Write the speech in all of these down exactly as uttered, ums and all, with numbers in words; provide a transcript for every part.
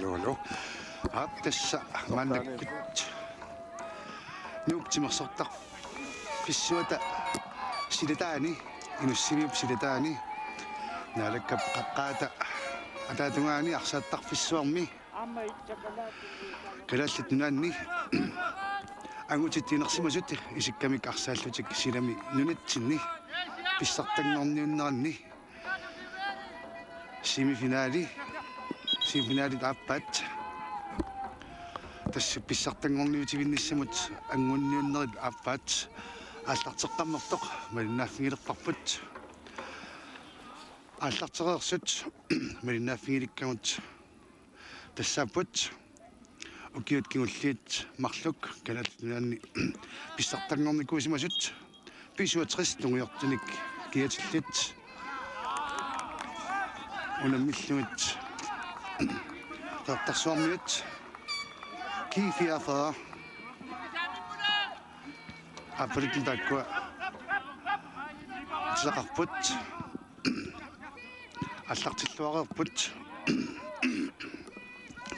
Aap, tassa maannakkut Nuup timersortarfissuata silataani, Inussivimmiup silataani, Naalakkap qaqqaata ataatungaani arsaattarfissuarmi Kalaallit Nunaanni angutit inersimasut isikkamik arsaallutik silami nunatsinni pissartanngorniunneranni semifinali, semifinalit aappaat. Tassa pissartanngorniutivinnissamut angunniunnerit aappaat aallarteqqammersoq malinnaaffigilerparput. Aallartereersut malinnaaffigilikkavut tassaapput ukiut kingulliit marluk Kalaallit Nunaanni pissartanngornikuusimasut B syvogtres tungujortunik kiatillit unammillugit Qeqertarsuarmiut G fireogfyrre aappaluttumik taakkua atisaqarput. Aallartilluareerput.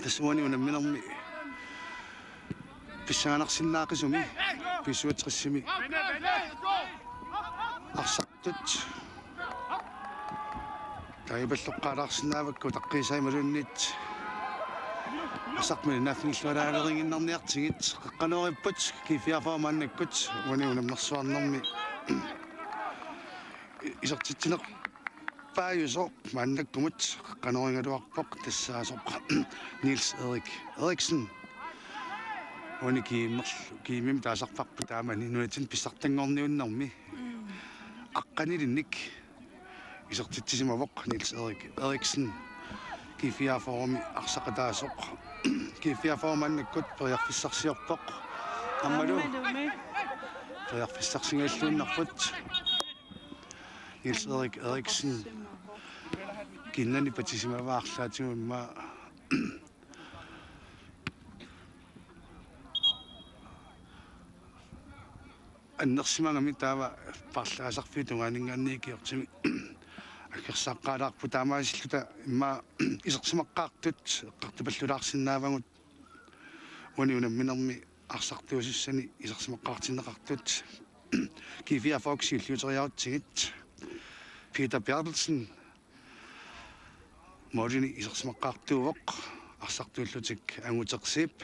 Tassa uani unamminermi pissanganarsinnaaqisumi B syvogtresimi arsartut taipalloqqaalaarsinnaavakka utaqqiisaa imaluunniit arsaq malinnaaffigilaareriiginnarniartigit. Qeqqanooripput G fireogfyrre maannakkut uani unammersuarnermi isertitsinerpaajusoq maannakkumut qeqqanoorigaluarpoq tassaasoq Niels Erik Eriksen. Uani GM-erlu, GM-imi taasarparput taamani nunatsinni pissartanngorniunnermi aqqanilinnik isertitsisimavoq Niels Erik Eriksen G fireogfyrremi arsaqataasoq. G fireogfyrre maannakkut periarfissarsiorpoq. Aammalu Aammalumi. Periarfissarsigalluinnarput. Niels Erik Eriksen kiinnani patisimavaa arlaatigut immaqa annersimagami taava paarlaasarfiup tungaaninngaanniit ikiortumik aggersaaqqaalaarput taamaasilluta immaqa isersimaqqaartut eqqartupallulaarsinnaavagut uani unamminermi arsartuusussani isersimaqqaartinneqartut. G fireogfyrre siulliuteriarutsigit Peter Berthelsen målini isersimaqqaartuuvoq, arsartuullutik Anguteq Zeeb,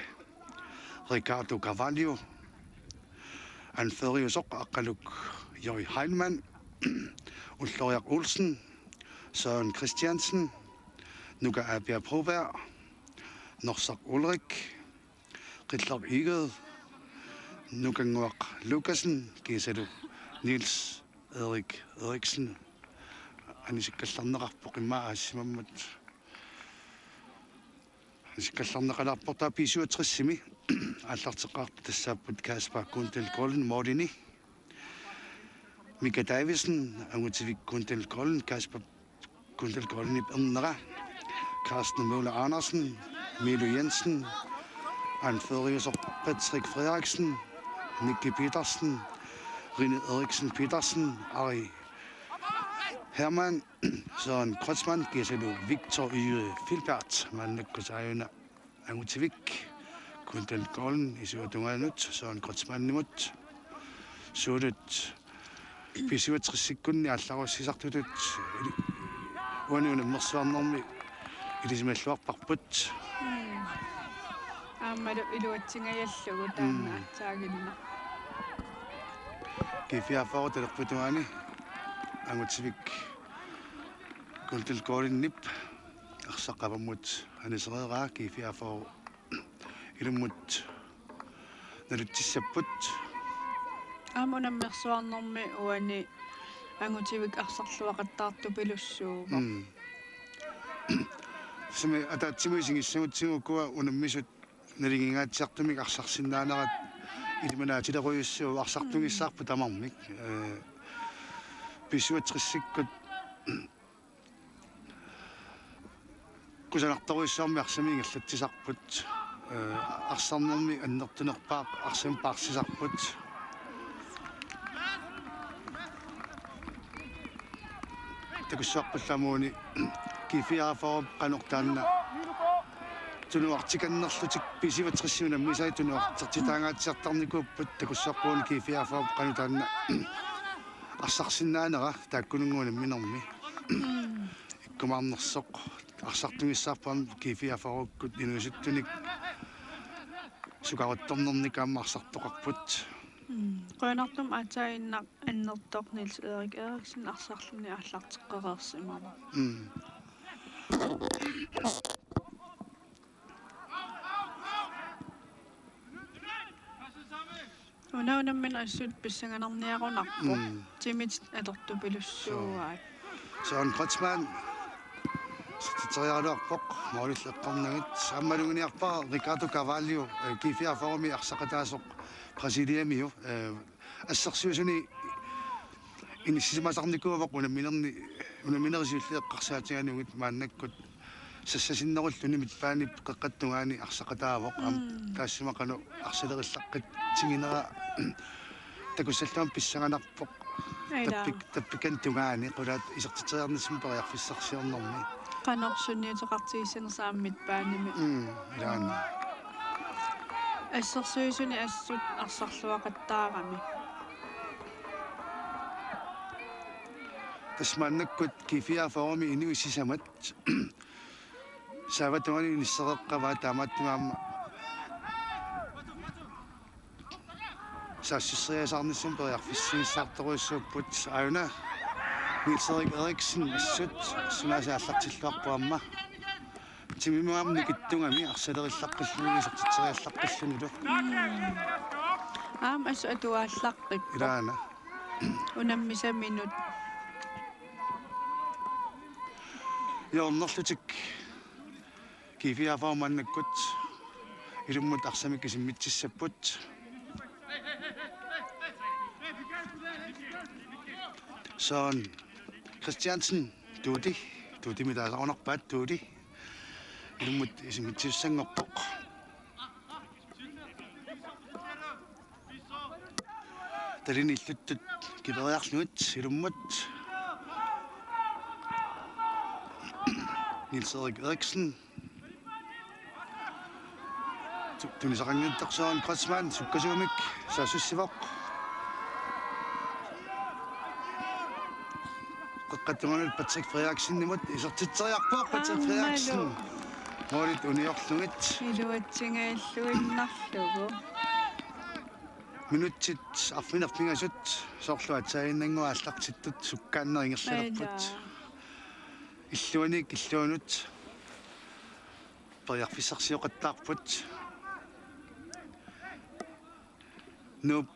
Ricardo Carvalho, anføreriusoq Aqqaluk Jori Heilmann, Ulloriaq Olsen, Søren Christiansen, Nuka Aapia Broberg, Norsaq Ulrik, Qillaq Egede, Nukannguaq Lukassen kiisalu Niels Erik Eriksen. Anisikkallarneqarpoq immaqa aassimammat. Anisikkallarneqalaarpoq taava B syvogtresimi aallarteqqaartut tassaapput Kasper Kundel Golden målini. Mika Davidsen, Angutivik Kundel Golden, Kasper Kundel Goldenip ernera. Carsten Møller Andersen, Milo Jensen, anføreriusoq Patrick Frederiksen, Nicky Petersen, Rine Eriksen Petersen, Ari Hermann, Søren Kreutzmann, kiisalu Victor Yde Filbert, maannakkut aajuna Angutivik, Kundel Golden isuata tungaanut, Søren Kreutzmannimut. Suulut B syvogtresikkunni aallarussisartutut ili-, uani unammersuarnermi ilisimalluarparput. Mm. Aammalu iluatsingajallugu taanna Mm. aatsaannguaq. G fireogfyrre talerpiata tungaani Angutivik Kundel Goldenip arsaq avammut anisereeraa. G fireogfyrre ilummut nalutsissapput. Aamma unammersuarnermi uani Angutivik arsarluaqattaartupilussuuvoq. Mm. Tassami ataatsimut isigissagutsigu ukua unammisut nalingingaatsiartumik arsarsinnaanerat ilimanaatsilerujussuuvoq, arsartugissaarput tamarmik. Ee, B syvogtresikkut kusanartorujussuarmik arsamik ingerlatsisarput. Ee, arsarnermi annertunerpaaq arsamik paarsisarput. Takussuarpullamut uani G fireogfyrre qanoq taanna tunuartikannerlutik B syvogtres unammisai tunuartertitaangaatsiartarnikuupput, takussavarput G fireogfyrre qanoq taanna arsarsinnaanera taakkununnga unamminermi. Ikkumaarnersoq arsartugissavarput aamma G fireogfyrrekkut inuusuttunik sukaruttornernik aamma arsartoqarput. Mm. Qujanartumik aatsaannguaq annertooq Niels Erik Eriksen arsarluni aallarteqqereersimavoq. Mm. Una unammineq assut pissanganarniarunarpoq. Mm. Timit atortupilussuugaat. Søren Kreutzmann. Isertitseriaraluarpoq, målillu eqqornagit. Aamma maluginiarpara Ricardo Carvalho, eh, G fireogfyrremi arsaqataasoq Brasiliamiu, eh, assersuisuni inissisimasarnikuuvoq unamminerni, unamminerit siulliit eqqarsaatigalugit maannakkut sassasinnerulluni midtbanep qeqqata tungaani arsaqataavoq. Aamma Mm. taassuma qanoq arsalerillaqqitsinera takussallugu pissanganarpoq. Ila. Tappik-, tappikani tungaani qulaat isertitseriarnissami periarfissarsiornermi. Qanoq sunniuteqartigissanersoq aamma midtbanemi. Mm, ilaana. Assersuisuni assut arsarluaqattaarami. Tassa maannakkut G fireogfyrremi inuit sisamat saavat tungaanut inissereeqqavaat, taamaattumik aamma saassusseriasaarnissami periarfissiissaartorujussuupput. Aajuna Niels Erik Eriksen assut sunaasa aallartilluarpoq aamma. Timimut aamma nikittugami arsalerillaqqilluni isertitseriallaqqillunilu. Aamma assut atuaallaqqippoq. Ilaana. Unammisaminut. Hjørnerlutik G fireogfyrre maannakkut ilummut arsamik isimmitsissapput. Søren Christiansen, Tuuti, Tuutimik taasarunarpaat Tuuti. Ilummut isimmitsisussanngorpoq. Talini illuttut kiperiarlugit ilummut. Niels Erik Eriksen. Tu-, tunisaqanngitsoq Søren Kreutzmann sukkasuumik saassussivoq. Qeqqata tungaanut Patrick Frederiksenimut isertitseriarpoq Patrick Aammalu. Frederiksen. Målit uniorlugit. Iluatsinngilluinnarlugu. Minutsit arfineq-pingasut soorlu aatsaannguaq aallartittut sukkaannaq ingerlalerput. Aajaa. Illuanit illuanut periarfissarsioqattaarput. Nuup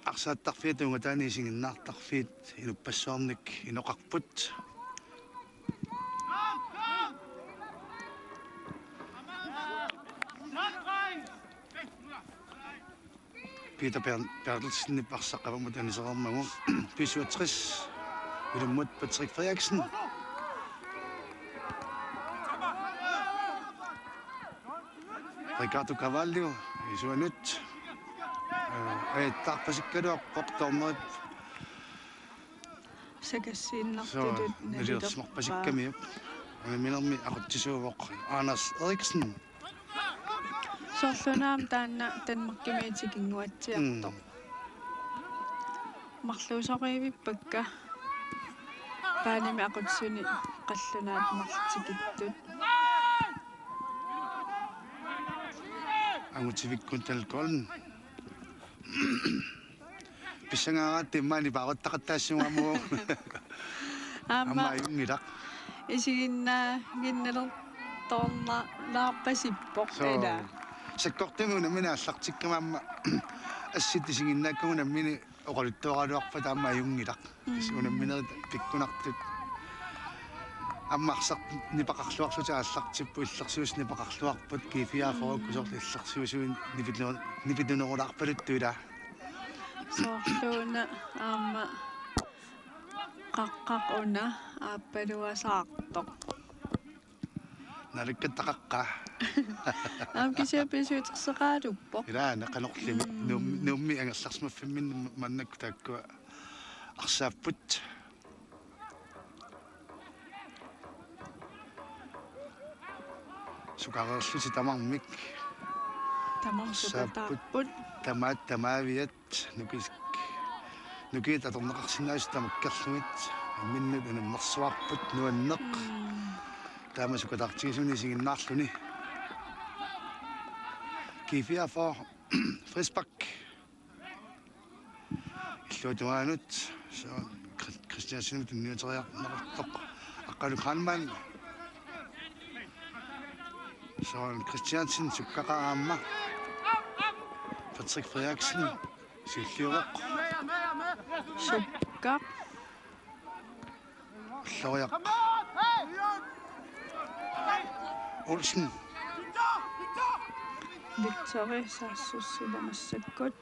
arsaattarfiata tuungataani isiginnaartarfiit inuppassuarnik inoqarput. Peter Bern-, Bertelsenip arsaq avammut anisereermagu. B syvogtres. Ilummut Patrick Frederiksen. Ricardo Carvalho isuanut. Eh, ajattaarpasikkaluarpoq dommeri. Sakassiinnartutut. Soo, nalilerpaa. Nalilersimarpasikkamiuk. Unamminermi aqutsisuuvoq Anders Eriksen. Soorluuna aamma taanna Danmarkimi tikinnguatsiartoq. Mm. Marluusorivippakka. Baanimi aqutsisuni qallunaat marluk tikittut. Angutivikkut Dalkolm. Pissangaaratta immaqa nipaaruttaqattaassuugamu. Aamma. Aamma ajunngilaq. Isiginnaaginnalertornalaarpasippoq. Soo. Ila. Sakkortuumik unammineq aallartikkama aamma assit isiginnaakkagut unammineq oqaluttuaraluarpata aamma ajunngilaq. Mm. Tassa unamminerit pikkunartut. Aamma arsaq nipaqarluarlutik aallartipput, illersuisut nipaqarluarput, G fireogfyrre Mm. soorlu illersuisuin nipitunu-, nipitunerulaarpaluttut ila. Soorluuna aamma qaqqaq una aappaluasaartoq. Nalukkattaqaqqaa. Aamma kisianni B syvogtreseqaruppoq. Ila, naqanorlimi. Mm. Nuum-, Nuummi angerlarsimaffimminni maannakkut taakkua arsaapput. Sukareerlutik tamarmik. Tamarmik saapput sukataapput. Tamaat tamaaviat nukis-, nukiit atorneqarsinnaasut tamakkerlugit imminnut unammersuarput nuanneq. Mm. Taama sukataartigisuni isiginnaarluni. G fireogfyrre frispark. Illuatungaanut, Søren Chri-, Christiansenimut tunniuteriarneqartoq. Aqqaluk Heilmann. Søren Christiansen sukkaqaaq aamma. Patrick Frederiksen siulliuvoq. Sukkaq. Ulloriaq Olsen. Victori saassussivoq massakkut.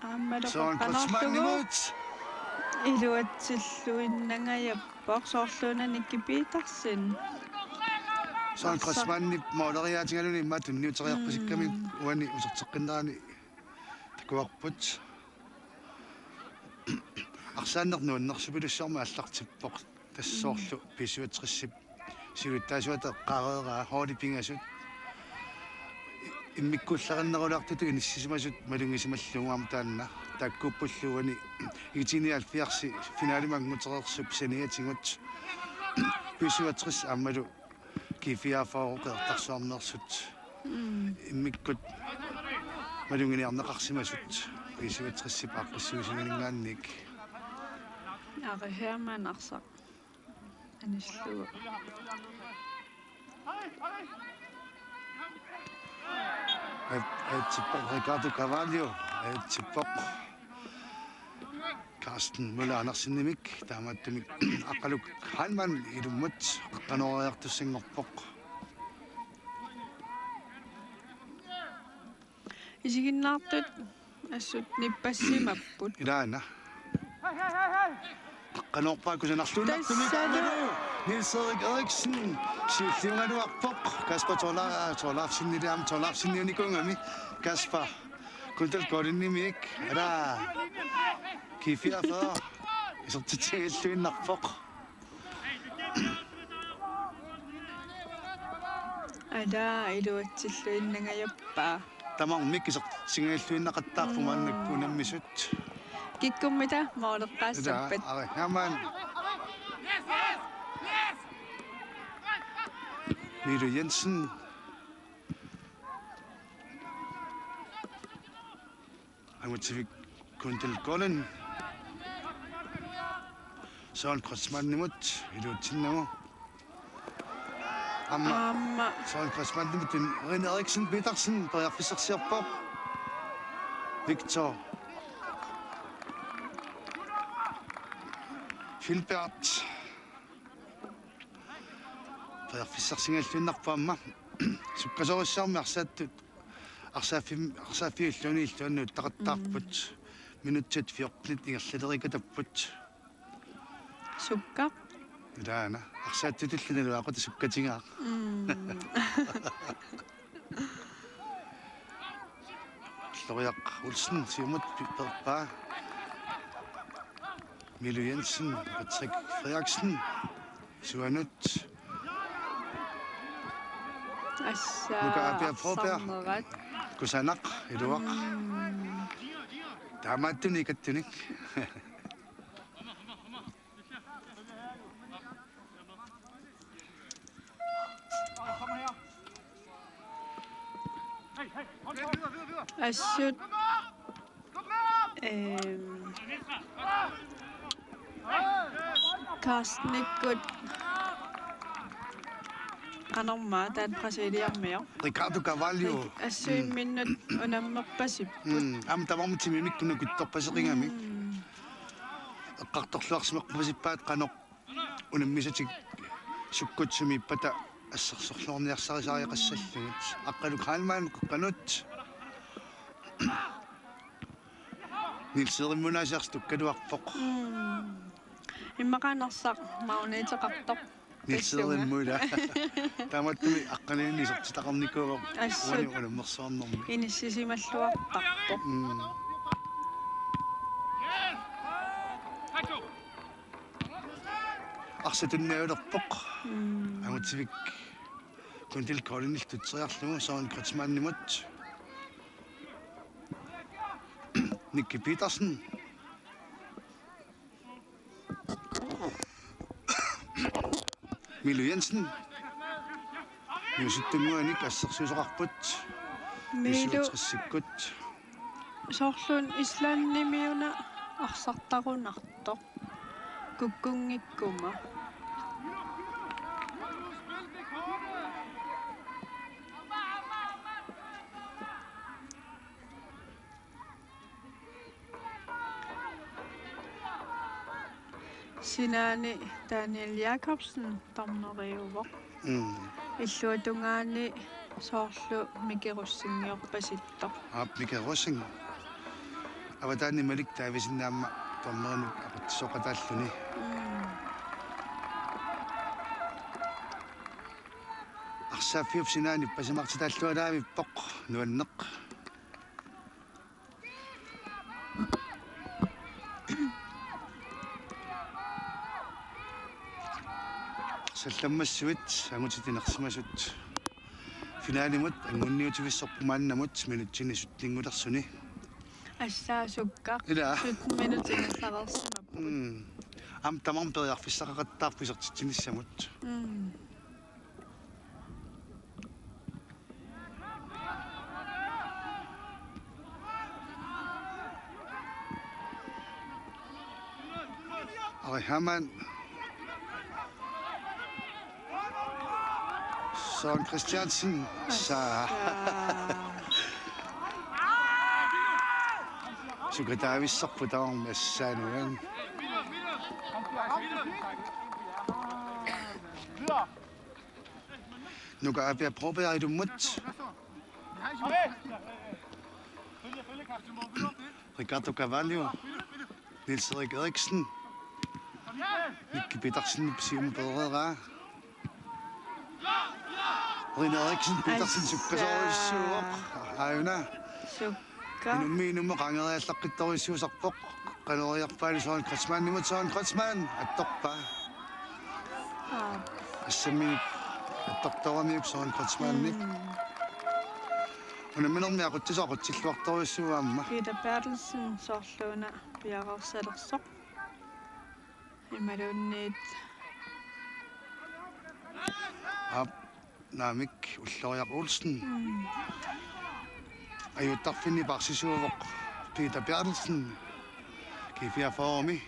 Aammalu Søren qoqqanoorlugu. Kreutzmannimut. Iluatsilluinnangajappoq soorluuna Nicky Petersen. Søren Kreutzmannip måleriaatigaluni immaqa tunniuteriarpasikkami. Mm. Uani userteqqinnerani takuarput. Arsaanneq nuannersupilussuarmik aallartippoq. Tassa soorlu B syvogtresip siulittaasuata eqqaareeraa holdit pingasut. Immikkuullerinnerulaartutut inissisimasut malugisimallugu aamma taanna. Taakkuuppullu uani I T nioghalvfjerds finalemi anngutereersup saniatigut B syvogtres aammalu G fireogfyrre Qeqertarsuarmeersut. Mm. Immikkut maluginiarneqarsimasut B syvogtresip aaqqissuussininngaanniit. Ari Hermann arsaq. Anillugu. Aj-, ajortippoq Ricardo Carvalho. Ajortippoq Carsten Møller Andersenimik, taamaattumik Aqqaluk Heilmann ilummut qeqqanooriartussanngorpoq. Isiginnaartut assut nippassimapput. Ilaana. Qeqqanoorpaa kusanarluinnartumik. Tassalu. Aammalu Niels Erik Eriksen siulliugaluarpoq. Kasper Tola-, Tolafsenili aamma Tolafseniunikuugami. Kasper. Kundal Goldinimik. Ala. G fireogfyrre. Isertitsinngilluinnarpoq. Ala iluatsilluinnangajappaa. Tamarmik isertitsinngilluinnaqattaarput. Mm. Maannakkut unammisut. Kikkummita måleqqaassappat. Ila, Ari Hermann. Milo Jensen. Angutsivik Kundal Golden. Søren Kreutzmannimut iluatsinnagu. Aamma. Aamma. Søren Kreutzmannimut Rene Eriksen Petersen periarfissarsiorpoq. Victor Filbert. Periarfissarsinngilluinnarpoq aamma. Sukkasoorujussuarmik arsaattut. Arsaaffiit, arsaaffiit illuanni illuanni uttaqattaarput. Mm. Minutsit fjortenit ingerlalerikatapput. Sukkaq. Ilaana. Arsaattutulli nalunaaqutaq sukkatigaaq. Mm. Ulloriaq Olsen siumut pi-, peerpaa. Milo Jensen, Patrick Frederiksen. Suanut. Assa, Nuka Apia Froberg. Arsarnerat. Kusanaq, iluaq. Mm. Taamaattunik ikattunik. Assut. Ehm. Carstenikkut qanormaa taanna Brasiliarmioq. Ricardo Carvalho. Assut imminnut unammerpasipput. Mm, aamma tamarmik timimikkut nukittorpaseqigami. Mm. Eqqartorluarsimappasippaat qanoq unammisatik sukkut sumiippata assersorluarniarsariaqassallugit. Aqqaluk Heilmann qeqqanut. Niels Erik Munaasiarsi tukkaluarpoq. Mm. Immaqa arsaq magneteqartoq. Niels Erik Munaasiarsi. Taamaattumik aqqaneq-inik isertitaqarnikuuvoq. Assut. Uani unammersuarnermi. Inissisimalluartarpoq. Mm. Arsaq tunniulerpoq. Mm. Angutsivik Guntil Kolinillu tutseriarlugu Søren Kreutzmannimut. Nicky Petersen. Milu Jensen. Inuusuttunnguanik assersuisoqarput. Milu. Inuusuttunnguanik. Soorluuna Islandimiuna arsartarunartoq. Kukkunngikkuma. Sinaani Daniel Jakobsen dommeriuvoq. Mm. Illuatungaani soorlu Miki Rosing-iorpasittoq. Aap, Miki Rosing. Avataani Malik Davidsen aamma dommerinut aqutsisoqataalluni. Mm. Arsaaffiup sinaani pasimaqtitaallualaavippoq nuanneq. Sallammassuit angutit inersimasut finalimut anguniutivissorput maannamut minutsini syttennilersuni. Assaasukka. Ila. Sytten minutsit ingerlareersimapput. Mm. Aamma tamarmik periarfissaqaqattaarput isertitsinissamut. Mm. Ari Hermann. Søren Christiansen. Saa. Sukataavissarput tamarmi assaanuan. Nuka Apia Broberg ilummut. Ricardo Carvalho. Niels Erik Eriksen. Nicky Petersen siumut pereeraa. Rine Eriksen Petersen. Assa. Sukkasoorujussuuvoq. Aajuna. Suk- Ka. Inummit inummut qaangeriallaqqittorujussuusarpoq. Qanoriarpaani Søren Kreutzmannimut, Søren Kreutzmann attorpaa. Aa. Assammik attortoramiuk Søren Kreutzmannik. Mm. Unamminermi aqutsisoq aqutsilluartorujussuuvoq aamma. Peter Berthelsen soorluuna piareersalersoq. Imaluunniit. Aap, naamik, Ulloriaq Olsen. Mm. Ajuuttarfinni paarsisuuvoq Peter Berthelsen. G fireogfyrre-mi.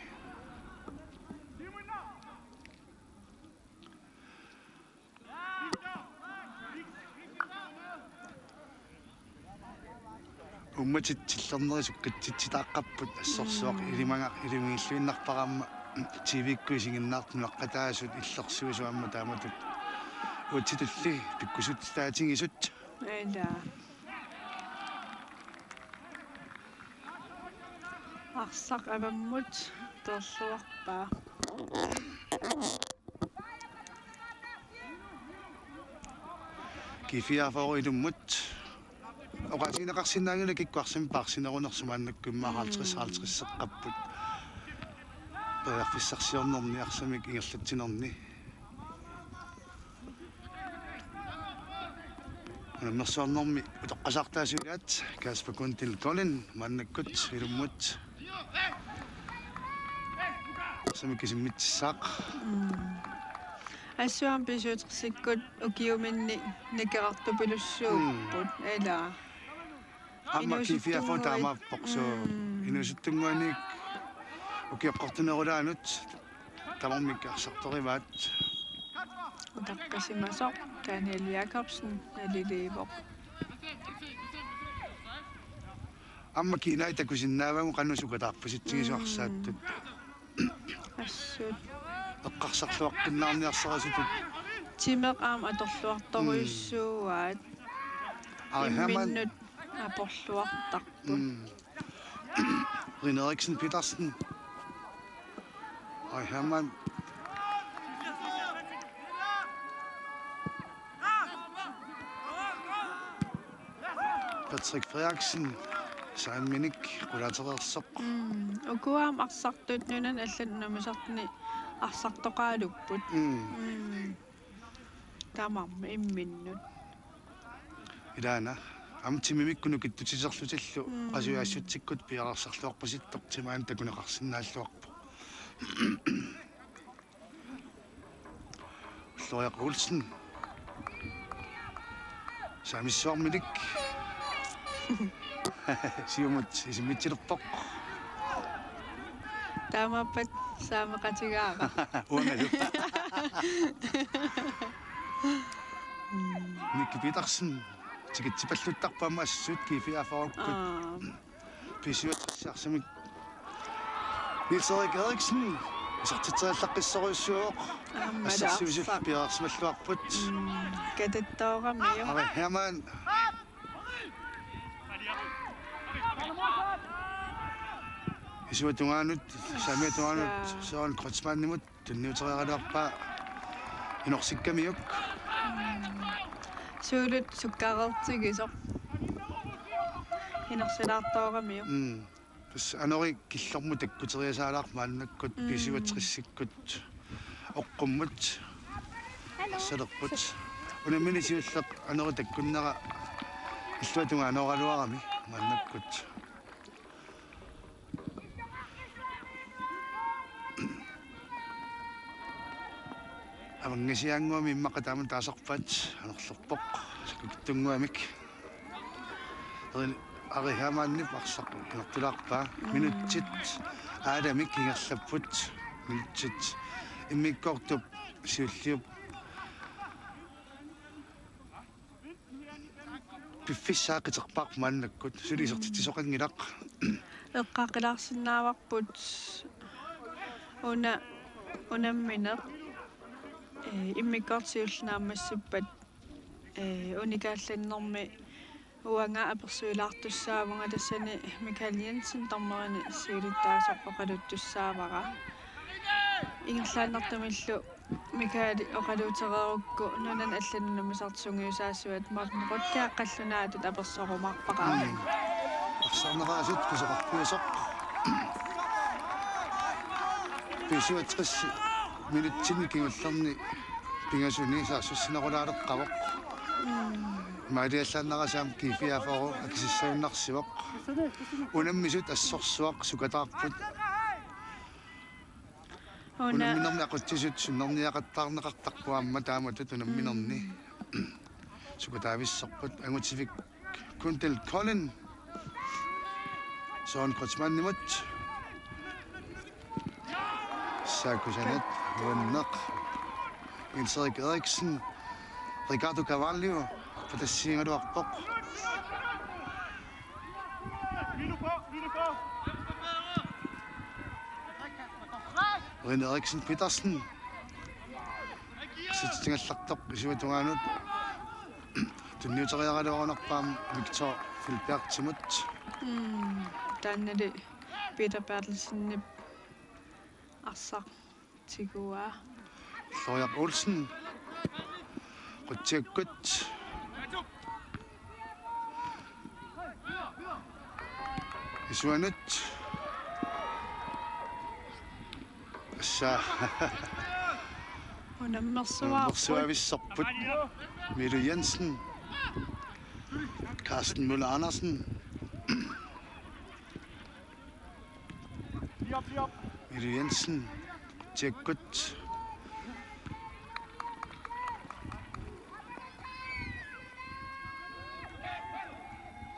Uummatit tillernerisut katsitsitaaqqapput assorsuaq. Mm. Ilimanga-, ilimagilluinnarpara aamma T V-kkut isiginnaartut nunaqqataasut illersuisut aamma taamatut uatsitulli pikkusutitaatigisut. Ila. Arsaq avammut toorluarpaa. G fireogfyrre ilummut. Oqaatigineqarsinnaanngilaq kikkut arsamik paarsinerunersut maannakkut immaqa. Mm. Halvtreds halvtreds-eqqapput. Periarfissarsiornerni arsamik ingerlatsinerni. Unammersuarnermi utoqqasaartaasa ilaat Kasper Guntil Kolding maannakkut ilummut. Arsamik kisimmitsissaaq. Mm. Assut aamma B syvogtresikkut ukiuminni nikerartupilussuupput. Mm. Ila. Aamma G fireogfyrre taamaappoq suu. Mm. Inuusuttunnguanik ukioqqortunerulaanut tamarmik arsartorivaat. Utaqqisimasoq Daniel Jakobsen naliliivoq. Aamma kiinai takusinnaavagut qanoq sukataarpasitsigisut. Mm. Arsaattut. Assut. Eqqarsarluaqqinnaarniarsarisutut. Timeq aamma atorluartorujussuuaat. Mm. Ari Hermann. Imminnut aporluartarput. Mm. Rine Eriksen Petersen. Ari Hermann. Patrick Frederiksen, saamminik qulaatereersoq. Mm, ukua aamma arsartut nunani allani unammisartuni arsartoqaalupput. Mm. Mm. Tamarmi imminnut. Ilaana aamma timimikkut nukittutiterlutillu Mm. qasujaassutsikkut piareersarluarpasittoq timaani takuneqarsinnaalluarpoq. Ullooriaq Olsen. Saamissuarmilik. Siumut isimmitsilerpoq. Taamaappat saameqatigaara. Uangalu. Nicky Petersen. Tikitsipalluttarpoq aamma assut G-fireogfyrrekkut. Aa. B-syvogtres arsamik. Niels Erik Eriksen. Isertitseriallaqqissorujussuuvoq. Aamma assersuisut arsaq. Piareersimalluarput. Mm, katattooramiuk. Ari Hermann. Isuata tungaanut, saamiata tungaanut, Søren Kreutzmannimut. Tunniuteriaraluarpaa inorsikkamiuk. Suulut sukkareertigisoq. Inorsilaartooramiuk. Mm. Tassa anori killormut takkuteriasaalaarpoq maannakkut Mm. B-syvogtresikkut oqqummut. Salerput. Unammini siulleq anori takkunnera illuatunga anoraluarami maannakkut. Avanngasiaannguamik immaqa taama taasarpaat anorlerpoq. Sakukittunnguamik. Erin Ari Hermannip arsaq inortulaarpaa. Mm. Minutsit aalamik ingerlapput. Minutsit immikkoortup siulliup piffissaa qiterpaaq maannakkut suli isertitsisoqanngilaq. Eqqaaqilaarsinnaavarput una unammineq, ee, immikkoortoq siulleq naammassippat, ee, unikaallannermi uanga apersuilaartussaavunga, tassani Michael Jensen dommerini siulittaasoq oqaluttussaavara. Ingerlaannartumillu Michael oqaluutereerukku nunani allanut unammisartut sungiusaasuat Morten Rødkjær qallunaatut apersorumaarpaqaaq. Mm. Arsarneraasut pisoqarpiasoq. B-syvogtres minutsinni kingullerni pingasuni saassussinerulaaleqqavoq. Mm. Imaaliallaannarasi aamma G-fireogfyrre akisissagunnarsivoq. Unammisut assorsuaq sukataarput. Una- Unamminermi aqutsisut sunnerniaqattaarneqartarput aamma taamatut unamminermi. Mm. Sukataavissorput Angutivik Kundel Kolding. Søren Kreutzmannimut. Saakusanat uanneq. Niels Erik Eriksen. Ricardo Carvalho. Patassiigaluarpoq. Rene Eriksen Petersen. Sitsingallartoq isuata tungaanut. Tunniuteriaraluarunarpaa Victor Filbertimut. Mm, taannali Peter Bertelsenip arsaq tiguaa. Ullooriaq Olsen. Qutsiakkut. Isuanut. Assa. Unammersuaarput. Unammersuavissorput. Milo Jensen. Carsten Møller Andersen. Milo Jensen. Tjekkut.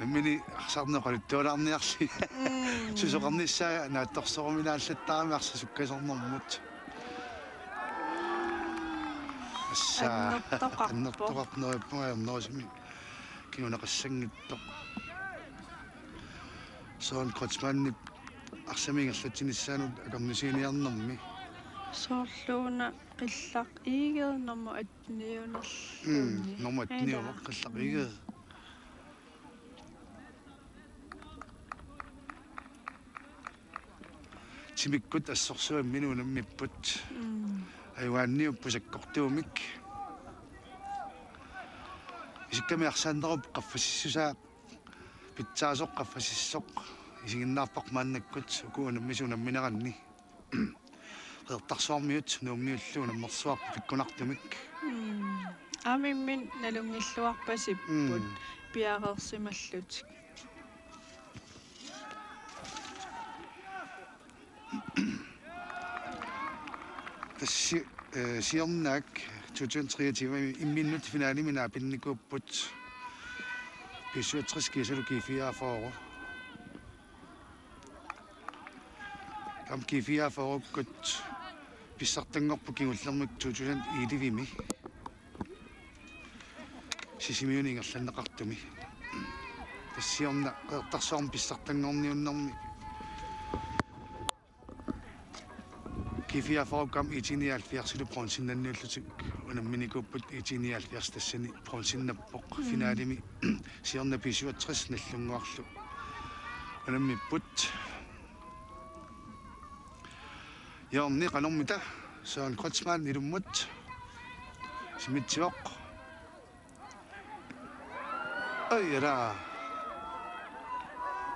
Nammineq arsarneq oqaluttualaarniarli. Mm. Susoqarnissaa naatsorsorumilaallattarami arsaq sukkasarnermut. Assa. Annertoqarpoq. Annertoqarpoq, neriuppunga ajornerusumik kinguneqassanngitsoq. Søren Kreutzmannip arsamik ingerlatsinissaanut akornusiiniarnermi. Soorluuna Qillaq Egede nummer atteniunerluni. Mm, nummer atteniuvoq Qillaq Egede. Timikkut assorsuaq imminut unammipput. Mm. Ajugaanniupput sakkortuumik. Isikkamik arsaannerup qaffasissusaa pitsaasoq qaffasissoq isiginnaarpara maannakkut uku unammisut unammineranni. Qeqertarsuarmiut Nuummiullu unammersuarput pikkunartumik. Mm. Aamma imminut nalunngilluarpasipput. Mm. Piareersimallutik. Tassa, øh, siornaak to tusind treogtyve imminnut finalemi naapinnikuupput B syvogtres kiisalu G fireogfyrre. Aamma G fireogfyrrekkut pissartanngorput kingullermik to tusind ellevemi. Sisimiuni ingerlanneqartumi. Tassa siorna Qeqertarsuarmi pissartanngorniunnermi G fireogfyrre aamma I T nioghalvfjerdsilu bronzennanniullutik unamminikuupput. I T nioghalvfjerds tassani bronzennappoq. Mm. Finalemi siorna B syvogtres Nagdlunguarlu unammipput. Hjørni qanormita, Søren Kreutzmann ilummut. Simitsivoq. Ai, ala.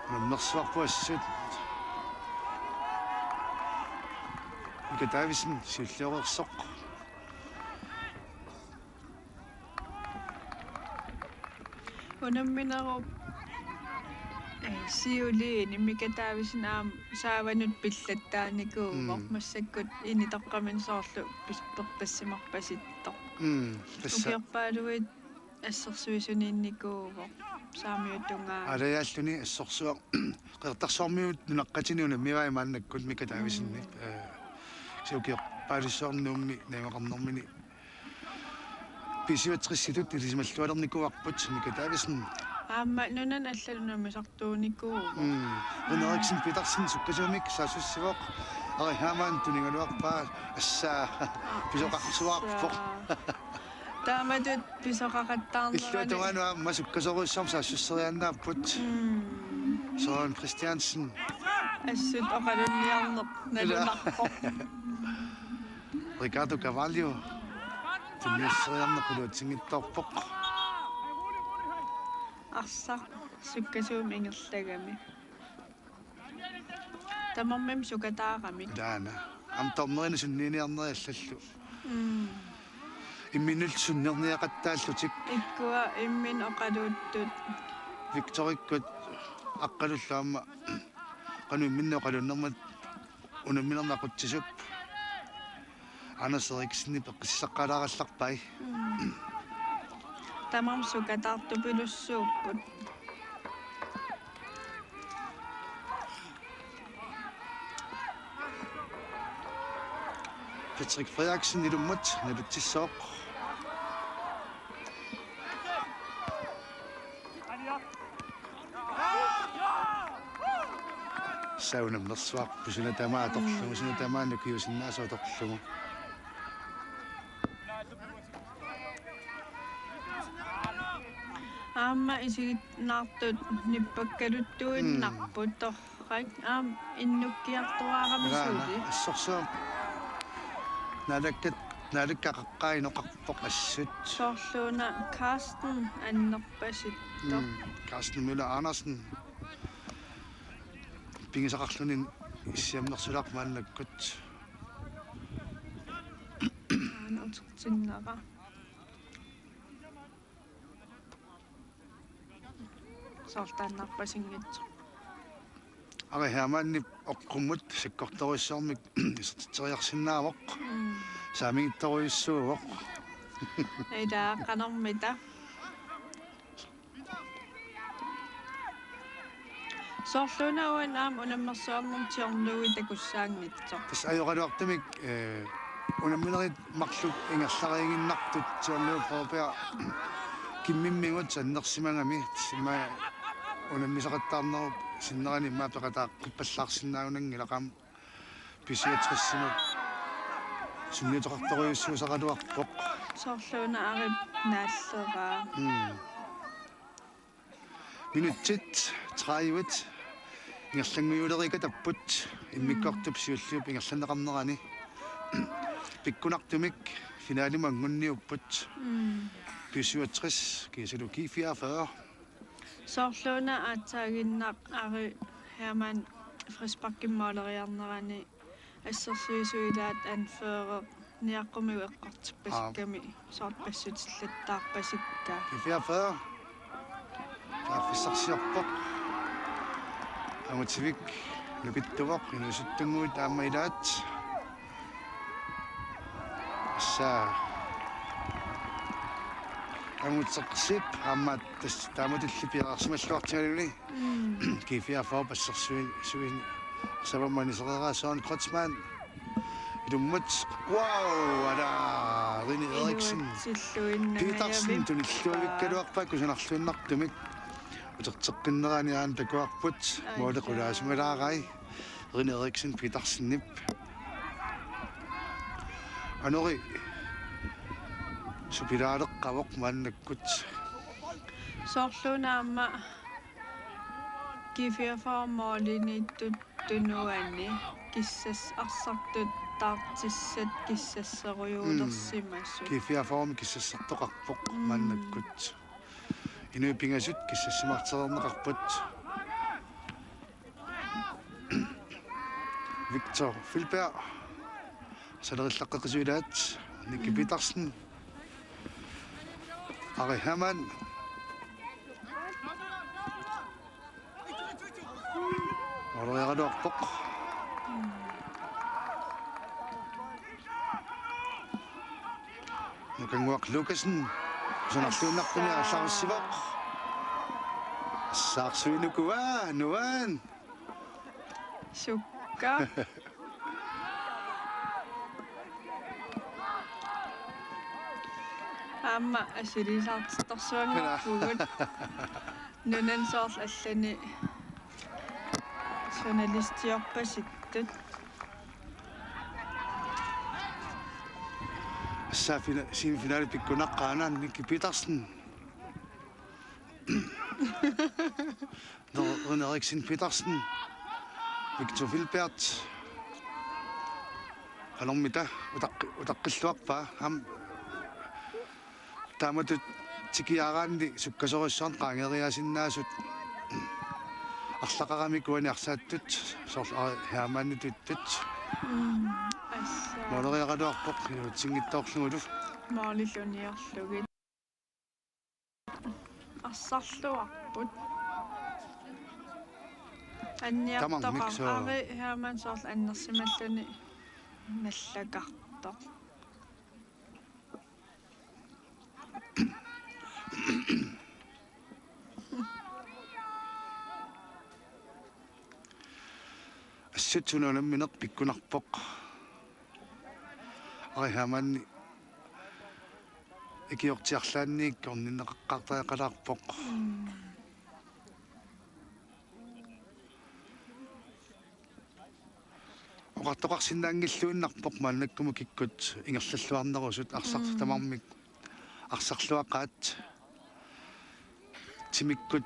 Unammersuarput assut. Mika Davidsen siulliorersoq. Unamminerup, eh, siuliini Mika Davidsen aamma saavanut pillattaanikuuvoq. Mm. Massakkut initoqqaminut soorlu pis-, perpassimarpasittoq. Mm, tassa. Ukiorpaaluit assersuisuniinnikuuvoq saamiutungaa. Alajaalluni assorsuaq Qeqertarsuarmiut nunaqqatini unammivai maannakkut Mika Davidsenip. Mm. Eh, kisianni ukiorpaalussuarni Nuummi najugaqarnermini B syvogtresitut ilisimallualernikuuarput Mika Davidsen. Aamma nunanut allanut unammisartuunikuuvoq. Mm. Rune Eriksen Petersen sukkasuumik saassussivoq. Ari Hermann tunigaluarpaa, assaa. Aa, pisoqarsuarpoq. Assaa. Taamatut pisoqaqattaarnerani. Illuatungaanut aamma sukkasoorujussuarmik saassusseriaannaapput. Mm. Søren Christiansen. Assut oqalunniarneq nalunarpoq. Ricardo Carvalho. Tunniusseriarneq iluatsinngitsoorpoq. Arsaq sukkasuumik ingerlagami. Tamarmik sukataaramik. Taanna. Aamma dommerinut sunniiniarneri allallu. Mm. Imminnullu sunnerniaqattaallutik. Ikkua imminut oqaluuttut. Victorikkut Aqqalullu aamma qanoq imminut oqalunnermat unamminermi aqutsisup. Anders Eriksenip eqqississaqqaalaarallarpai. Mm. Tamarmik sukataartupilussuupput. Patrick Frederiksen ilummut nalutsissooq. Sauna mersuaq pusuna tamaa atorlugu, suna tamaa nukiusinnaasoq atorlugu. Aamma isiginnaartut nippakkaluttuinnarput. Mm. Torrak aamma innukkiartuaarami. Ilaana suli. Assorsuaq. Naalakkat, naalakkat qaqqainoqarpoq assut. Soorluuna Carsten annerpasittoq. Mm. Carsten Møller Andersen. Pigisaqarluni issiammersulaarpoq maannakkut. Aana utertinnera. Soortaannarpasinngitsoq. Ari Hermannip oqqummut sakkortorujussuarmik isertitseriarsinnaavoq. Mm. Saamigittorujussuuvoq. Ilaa qanormita. Soorluuna uani aamma unammersuarnermi tiornuui takussaanngitsoq. Tassa ajoraluartumik, eh, unamminerit marluk ingerlariiginnartut tiornuup Broberg Kimmimmigut annersimagami, tassa immaqa unammisaqattaarnerup sinnerani immaqa peqataaqqippalaarsinnaanngilaq aamma B syvogtresimut sunniuteqartorujussuusaraluarpoq. Soorluuna Arip naalleraa. Mm. Minutsit tredive ingerlanngujulerikatapput immikkoortup siulliup ingerlanneqarnerani. Pikkunartumik finalimut anngunniupput. Mm. B syvogtres kiisalu G fireogfyrre. Soorluuna aatsaaginnaq Ari Hermann frisparkimik måleriarnerani assersuisut ilaat anfører Niaqqumik eqqortippasikkamik soorlu passutillattaarpasikkaa. G fireogfyrre. Taaffissarsiorpoq. Angutivik nukittuvoq, inuusuttunnguit aamma ilaat. Assa. Anguteqsip aamma tassa taamatulli piareersimalluartigaluni. Mm. G fireogfyrre assersuin-, suin-, savamani sereeraa Søren Kreutzmann. Ilumut. Wow, ala, Rene Eriksen. Iluatsilluinnangajavippa. Petersen tunilluavikkaluarpaa kusanarluinnartumik. Uterteqqinnerani aana takuarput. Ai, måli jaa. Qulaasumalaarai. Rene Eriksen Petersenip. Anori. Supilaaleqqavoq maannakkut. Soorluuna aamma G fireogfyrre målimiittut tunuani kissas-, arsartut taartissat kissasserujuulersimasut. Mm. G fireogfyrre kissassertoqarpoq. Mm. Maannakkut. Inuit pingasut kissassimaartereerneqarput. Victor Filberg. Salerillaqqeqisuilaat. Nicky, mm, Petersen. Ari Hermann. Måleriaraluarpoq. Nukannguaq Lukassen. Kusanarluinnartumik, assa, aallarsivoq. Assaarsuinuku, aa, nuan. Sukka. Aamma assiliisaartittarsuanngorpugut. Nunani soorlu allani journalistiorpasittut. Assa fina-, semifinalit pikkunaqqaanani Nicky Petersen. Nå, Rune Eriksen Petersen. Victor Filbert. Qanormita utaqqi-, utaqqilluarpaa. Aamma taamatut tikiaraanni sukkasoorujussuarnik qaangeeriaasinnaasut arlaqaramik uani arsaattut soorlu Ari Hermannituttut. Mm, assa. Måleriaraluarpoq iluatsinngitsoorlugulu. Målillu uniorlugit. Arsarluarput. Anniartoqar-, tamarmik soo. Ari Hermann soorlu annersimalluni nallakartoq. Assut suna unammineq pikkunarpoq. Ari Hermann ikiortiarlaanniit orninneqaqqaartariaqalaarpoq. Mm. Oqartoqarsinnaanngilluinnarpoq maannakkumut kikkut ingerlalluarnerusut arsartut, mm, tamarmik arsarluaqaat timikkut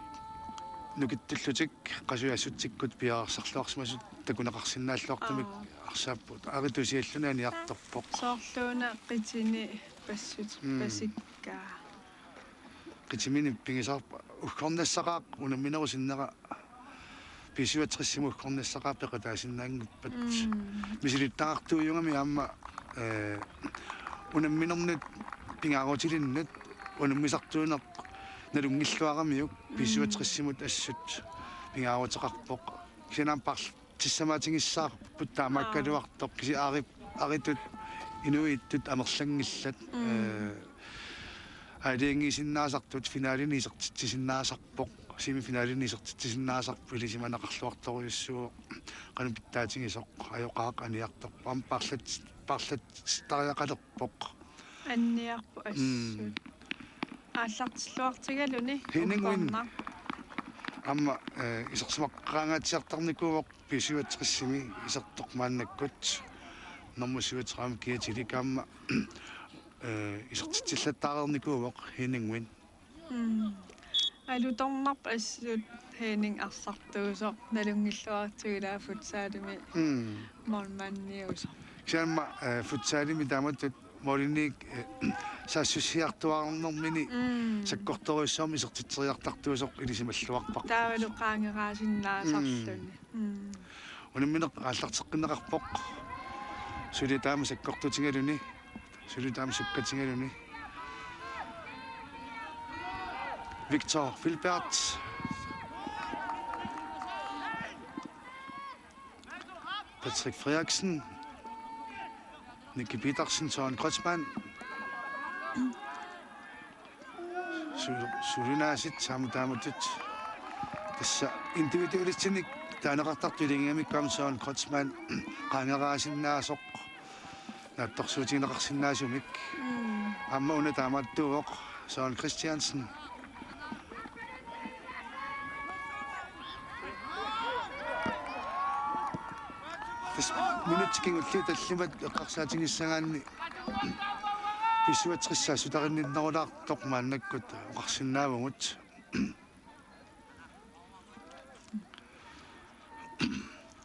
nukittullutik qasujaassutsikkut piareersarluarsimasut takuneqarsinnaalluartumik, aa, arsaapput. Ari Tusialluni aniartorpoq. Soorluuna qitini passut, mm, pasikkaa. Qitimini pigisarpa uggornassaqaaq unamminerup sinnera B syvogtresimut uggornassaqaaq peqataasinnaanngippat. Mm. Misilittagaqartuujugami aamma, eh, unamminernut pingaarutilinnut unammisartuuneq nalunngilluaramiuk, mm, B syvogtresimut assut pingaaruteqarpoq. Kisianni aamma paarl-, tissamaatigissaarput taamaakkaluartoq, aa, kisianni Ari-, Aritut inuiittut amerlanngillat, mm, eh, aalajangiisinnaasartut finalini isertitsisinnaasarpoq, semifinalini isertitsisinnaasarpoq, ilisimaneqarluartorujussuuvoq, qanoq pitsaatigisoq, ajoqaaq aniartorpoq, aamma paarlat-, paarlatsittariaqalerpoq. Anniarpoq assut. Mm. Aallartilluartigaluni Henning Win. Uggornaq. Aamma, eh, isersimaqqaangaatsiartarnikuuvoq B syvogtresimi isertoq maannakkut. Nummer syvogtredive Kiatilik aamma, eh, isertitsillattaareernikuuvoq Henning Win. Mm. Alutornarpoq assut Henning arsartuusoq nalunngilluartigu ilaa futsalimi, mm, målmandiusoq. Kisianni aamma, eh, futsalimi taamatut måliminik, eh, saassussiartuaarnermini, mm, sakkortorujussuarmik isertitseriartartuusoq ilisimalluarparput. Taavalu qaangeraasinnaasarluni. Mm. Mm. Unammineq aallarteqqinneqarpoq. Suli taama sakkortutigaluni. Suli taama sukkatigaluni. Victor Filbert. Patrick Frederiksen. Nicky Petersen, Søren Kreutzmann. Su-, sulinaasit saammat taamatut. Tassa individualistinik taaneqartartut ilagigamikku aamma Søren Kreutzmann qaangeraasinnaasoq naatsorsuutigineqarsinnaasumik. Mm. Aamma una taamaattuuvoq Søren Christiansen. Tassa minutsit kingulliit tallimat eqqarsaatigissagaanni B syvogtres saassuteqarnerulaartoq maannakkut oqarsinnaavugut.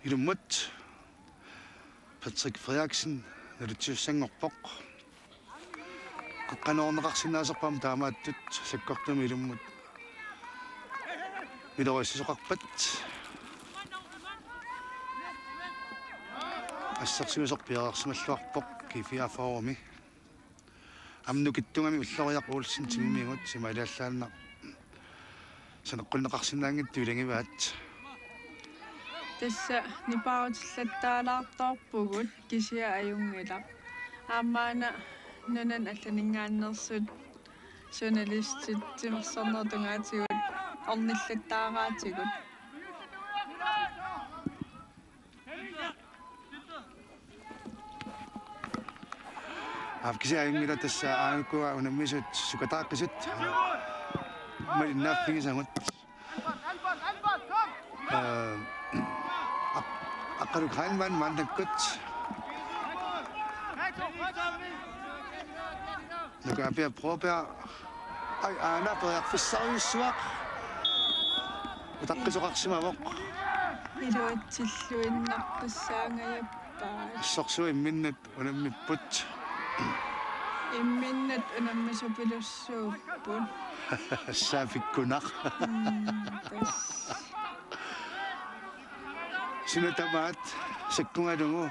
Ilummut Patrick Frederiksen nalitsissanngorpoq. Qaqqanoorneqarsinnaasoq aamma taamaattut sakkortuumik ilummut miloriassisoqarpat. Assersuisoq piareersimalluarpoq G fireogfyrremi. Aamma nukittuugami Ulloriaq Olsen timimigut, mm, imaaliallaannaq saneqqunneqarsinnaanngitsut ilagivaat. Tassa nipaarutillattaalaartoorpugut kisianni ajunngilaq. Aammaana nunani allaninngaanneersut journalistit timersornerup tungaatigut ornillattaaraatigut. Aap, kisianni ajunngilaq, tassa aajuku unammisut sukataaqisut malinnaaffigisagut. Øh, Aq-, Aqqaluk Heilmann maannakkut. Nuka Apia Broberg. Ai, aana periarfissarujussuaq. Utaqqisoqarsimavoq. Iluatsilluinnaqqissaangajappaat. Assorsuaq imminnut unammipput. Imminnut unammisupilussuupput. Saaffikkunaq. Mm, tassa. Suna tamaat sakkugalugu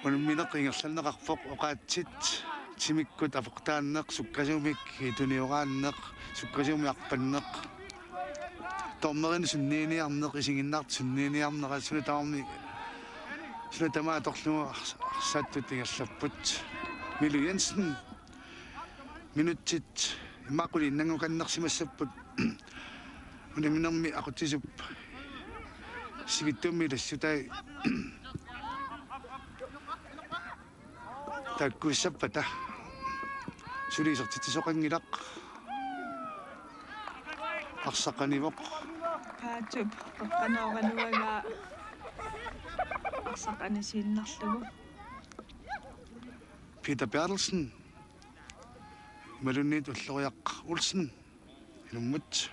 unammineq ingerlanneqarpoq, oqaatsit timikkut aportaanneq, sukkasuumik tunioraanneq, sukkasuumik arpanneq, dommerinik sunniiniarneq, isiginnaartut sunniiniarnerat, suna tamarmi, suna tamaat atorlugu ars-, arsaattut ingerlapput. Milo Jensen. Minutsit immaqa quliinnanngukannersimassapput. Unamminermi aqutsisup sivitsuummi ilassutai taakkuussappata. Suli isertitsisoqanngilaq. Arsaq qanivoq. Paatup qaqqanooraluagaa arsaq qanisiinnarlugu. Peter Berthelsen. Imaluunniit Ulloriaq Olsen. Ilummut.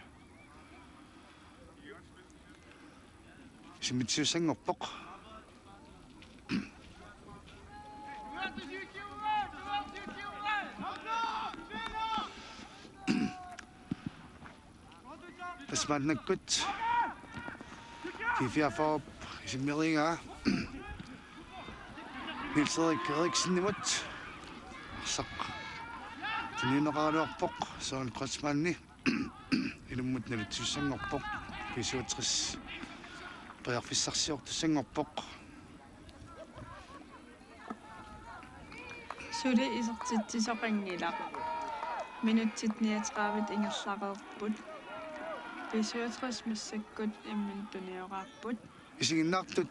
Isimmitsisussanngorpoq. Tassa maannakkut G fireogfyrrep isimmeriigaa Niels Erik Eriksenimut. Arsaq tunniunneqaraluarpoq Søren Kreutzmanni. Ilummut nalitsissanngorpoq. B syvogtres periarfissarsiortussanngorpoq. Suli isertitsisoqanngilaq. Minutsit niogtredive ingerlareerput. B syvogtres massakkut imminut tunioraapput. Isiginnaartut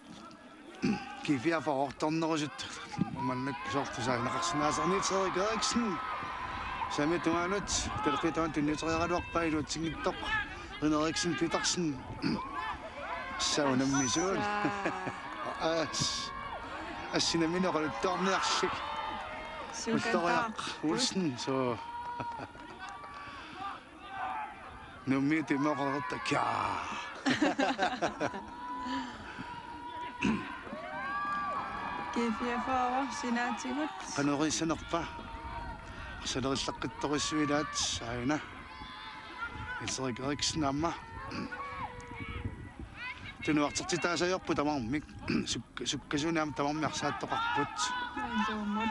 G fireogfyrre dommeriusut maannakkut soorlu tusaagineqarsinnaasoq. Niels Erik Eriksen. Saamiata tungaanut, talqiatavan tunniuteriaraluarpaa iluatsinngitsoq. Rene Eriksen Petersen. Saunammisuu. Assa. As-, assinamini oqaluttuarniarlik. Ulloriaq Olsen, suu. Nuummiut imaqarta kia. G fireogfyrre sinaatigut. Qanoq issanerpa? Arsalerillaqqittorujussuugaat aajuna. Niels Erik Eriksen aamma. Tunuartertitaasajorput tamarmik. Suk-, sukkasuumik tamarmik arsaattoqarput. Ilumut.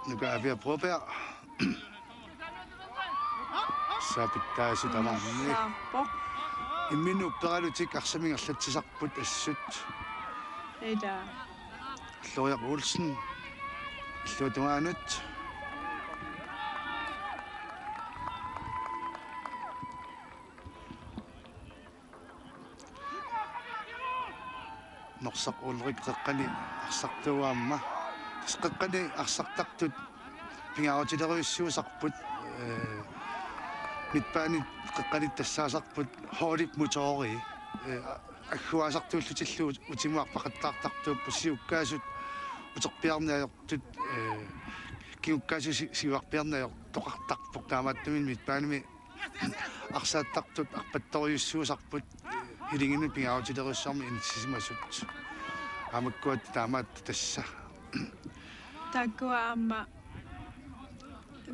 Nuka Avia Broberg. Saapittaa sutamarmi. Saappoq. Imminut upperalutik arsamik ingerlatsisarput assut. Ida. Florian Olsen. Illuatungaanut. Norsaq Ulrik qeqqani arsartuuvoq aamma. Tassa qeqqani arsartartut pingaarutilerujussuusarput, eh, midtbanit qeqqanit tassaasarput holdip motori, eh, agguaasartuullutillu utimut arpaqattaartartuupput siukkaasut uterpiarneq ajortut, eh, kingukkaasut si-, siuarpiarneq ajortoqartarpoq taamaattumik midtbanimi arsaattartut arpattorujussuusarput, eh, ilinnut pingaarutilerujussuarmik inissisimasut. Aamma ukua taamaattut tassa. Taakkua aamma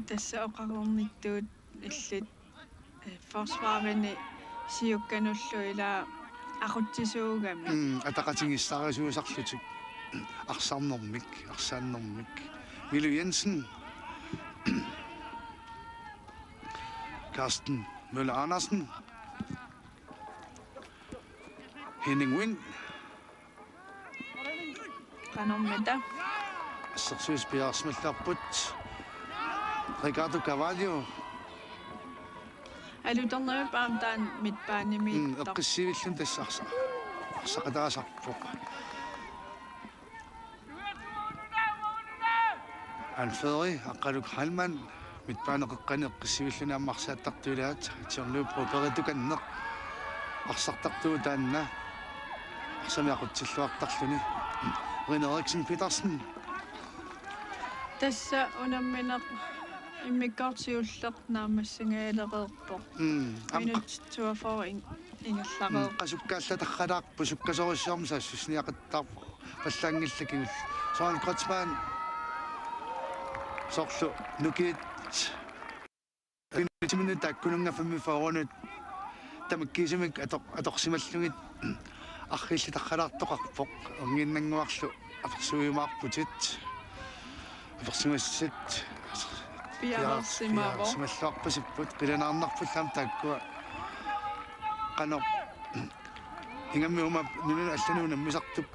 tassa oqarnittut illit, eh, forsvarini siukkanullu ila aqutsisuugami. Mm, ataqatigiissaarisuusarlutik arsarnermik, arsaannermik. Milo Jensen. Carsten Møller Andersen. Henning Wind. Qanormita. Assersuisut piareersimalluarput. Ricardo Carvalho. Alutornavippoq aamma taanna midtbanimi. Mm, eqqissivilluni tassa arsa-, arsaqataasarpoq. Alfred Aqqaluk Heilmann, midtbane qeqqani eqqissivilluni aamma arsaattartuuvoq ilaat, John Lou Broberg tukanneq arsartartuuvoq taanna, arsamik aqutsilluartarluni. Rene Eriksen Petersen. Tassa unammineq immikkoortoq siulleq naammassingajalereerpoq. Mm, aamma minut toogfyrre in-, ingerlareerpoq. Mm, qasukkaallatarralaarpoq sukkasoorujussuarmik saassussiniaqattaarpallaanngillat kingulleq. Søren Kreutzmann. Soorlu nukiit. Pinitiminut taakkununnga femogfyrrenut tamakkiisumik atoq-, atorsimallugit arriillitarralaartoqarpoq. Erniinnannguarlu apersuiumaarputit. Apersugassat piareersimavoq. Piareersimalluarpasipput, qilanaarnarpullu aamma taakkua qanoq ingammik uuma nunanut allanut unammisartup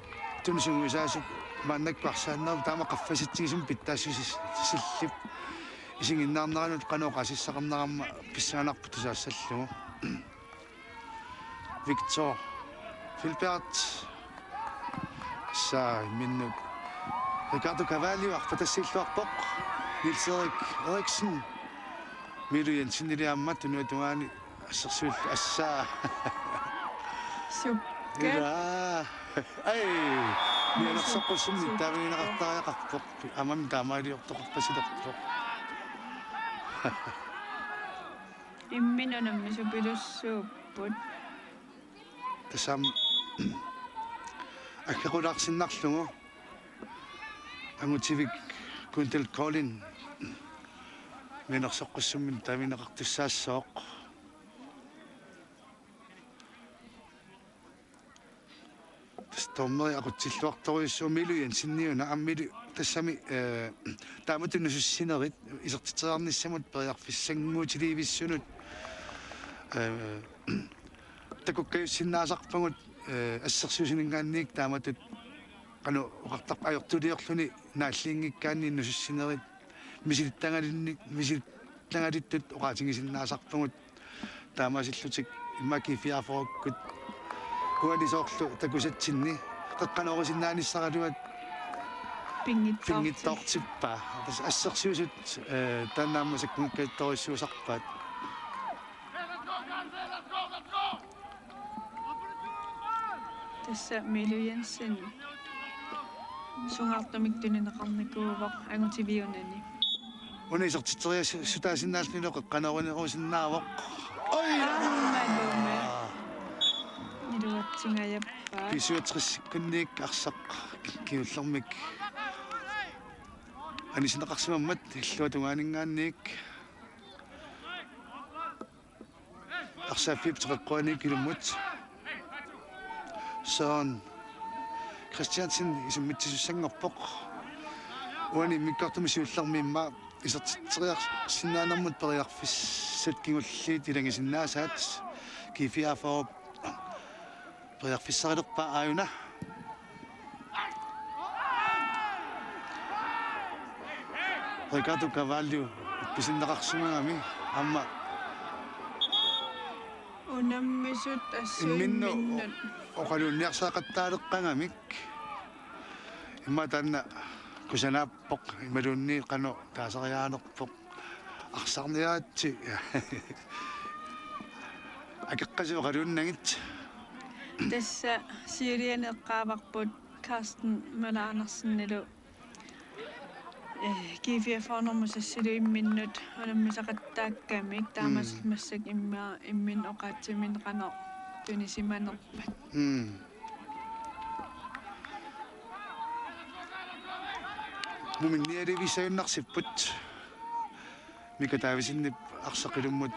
tunusunguisaasut maannakkut arsaannerup taama qaffasitsigisumik pitsaassusillit isiginnaarneranut qanoq oqaasissaqarnerat aamma pissanganarpoq tusaassallugu. Victor Filbert. Tassa imminnut Ricardo Carvalho arpatassiilluarpoq. Niels Erik Eriksen. Milo Jensenili aamma tunuatungaani assersuillu assaa. Sukka. Ila. Ai. Mianersoqqussummik taamaaliortoqartariaqarpoq. Aamma taamaaliortoqarpasilerpoq. Imminut unammisupilussuupput. Tassami aggequlaarsinnarlugu angutivik Gundel Kolding mianersoqqussummik taamaaliortussaassooq. Tassa dommeri aqutsilluartorujussuuvoq Milo Jensen una aamma Milo tassami, eh, taamatut nusussinerit isertitseriarnissamut periarfissannguutilivissunut, eh, takukkajussinnaasarpagut, eh, assersuusuninngaanniit taamatut qanoq oqartarpa ajortuliorluni naalliinngikkaanni nusussinerit misilittagalunni-, misilittagalittut oqaatigisinnaasarpagut taamaasillutik immaqa G fireogfyrrekkut uani soorlu takusatsinni qeqqanoorisinnaanissaagaluat pinngitsoorti-, pinngitsoortippaa. Tassa assersuisut, eh, taanna aamma sakkunngikkaluartorujussuusarpaat. Tassa Milo Jensen sungaartumik tunineqarnikuuvoq angutiviunani. Una isertitseriassutaasinnaallunilu qeqqanoorinerusinnaavoq. Oj! Aammalume. Iluatsingajappaa. B syvogtres-ikkunniit arsaq kingullermik anisinneqarsimammat illuatungaaninngaanniit. Arsaaffik teqeqquaniik ilummut. Søren Christiansen isummitsisussanngorpoq. Uani immikkoortumi siullermi immaqa isertitseriarsinnaanermut periarfissat kingulliit ilagisinnaasaat. G fireogfyrre periarfissarilerpaa aajuna. Ricardo Carvalho pissinneqarsimagami aamma unammisut assuimminnut oqaluunniarsaaqattaaleqqagamik. Immaqa taanna kusanaappoq imaluunniit qanoq taasariaanerpoq. Arsarniaatsi akeqqasoqaluunnagit. Tassa siuliani eqqaavarput Carsten Møller Andersenilu, eh, G fireogfyrre normu seksilu imminnut unammisaqattaakkamik taamaasilluni massakkut imma imminnut oqaatsiminnik qanoq tunisimanerpat. Mm. Muminnialivissagunnarsiput. Mika Davidsenip arsaq ilummut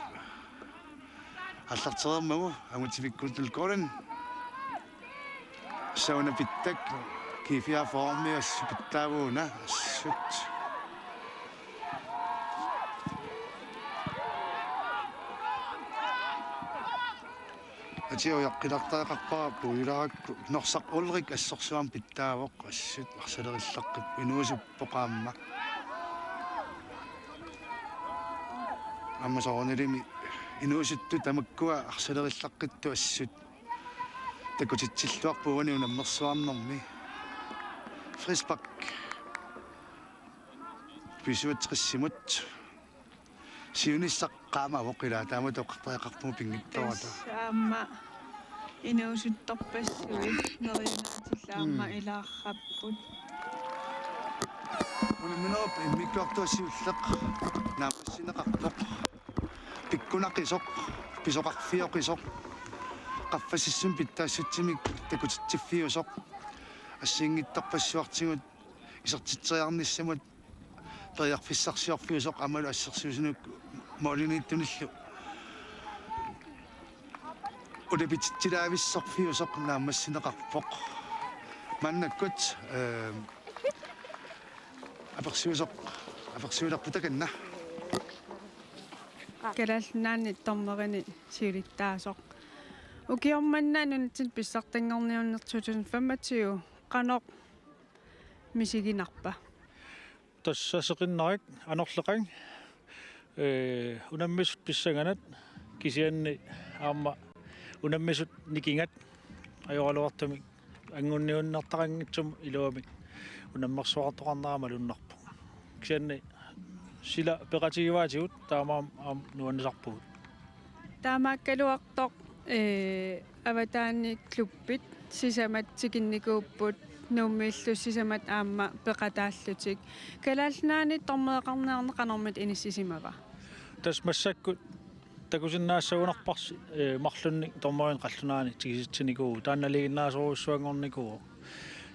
aallartereermagu angutivikkuunnallugu Gordon. Sauna pittak G fireogfyrre-mias pittaavuuna assut. Atio jaqqilartariaqarpara puilaarakku Norsaq Ulrik assorsuarmik pittaavoq assut arsalerillaqqippoq inuusuppoq aamma. Aamma soorunalimi inuusuttut tamakkua arsalerillaqqittoq assut. Takutitsilluarput uani unammersuarnermi. Frispark. B syvogtres-imut. Siunissaq qaamavoq ila taamatut oqartariaqarpugut pinngitsoorata. Tassa aamma inuusuttorpassuit neriunaatillu aamma Mm. ilaarrapput. Unamminerup immikkoortoq siulleq naammassineqarpoq. Pikkunaqisoq, pisoqarfioqisoq. Qaffasissumik pitsaassutsimik takutitsiffiusoq. Assigiinngitsorpassuartigut isertitseriarnissamut periarfissarsiorfiusoq aammalu assersuusineq målimiittunillu ulapititsilaavissorfiusoq naammassineqarpoq. Maannakkut, eh, apersiusoq, apersiulerpugut takanna. Kalaallit Nunaanni dommerinik siulittaasoq. Ukioq manna nunatsinni pissartanngorniunneq to tusind femogtyve qanoq misiginarpa? Tassa seqinnarik anorleqaat, eh, unammisut pissanganaq kisianni aamma unammisut nikingat ajoraluartumik anguniunnertaqanngitsumik iluamik unammersuartoqarnera malunnarpoq. Kisianni sila peqatigivaatigut taamaammat aamma nuannisarpugut. Taamaakkaluartoq, eh, avataani klubbit sisamat tikinnikuupput Nuummiillu sisamat aamma peqataallutik. Kalaallit Nunaanni dommereqarniarneq qanormita inissisimava? Tassa massakkut takusinnaassagunarparsi, eh, marlunnik dommerinik qallunaanit tigusitsinikuuvoq. Taanna nalinginnaasorujussuanngornikuuvoq.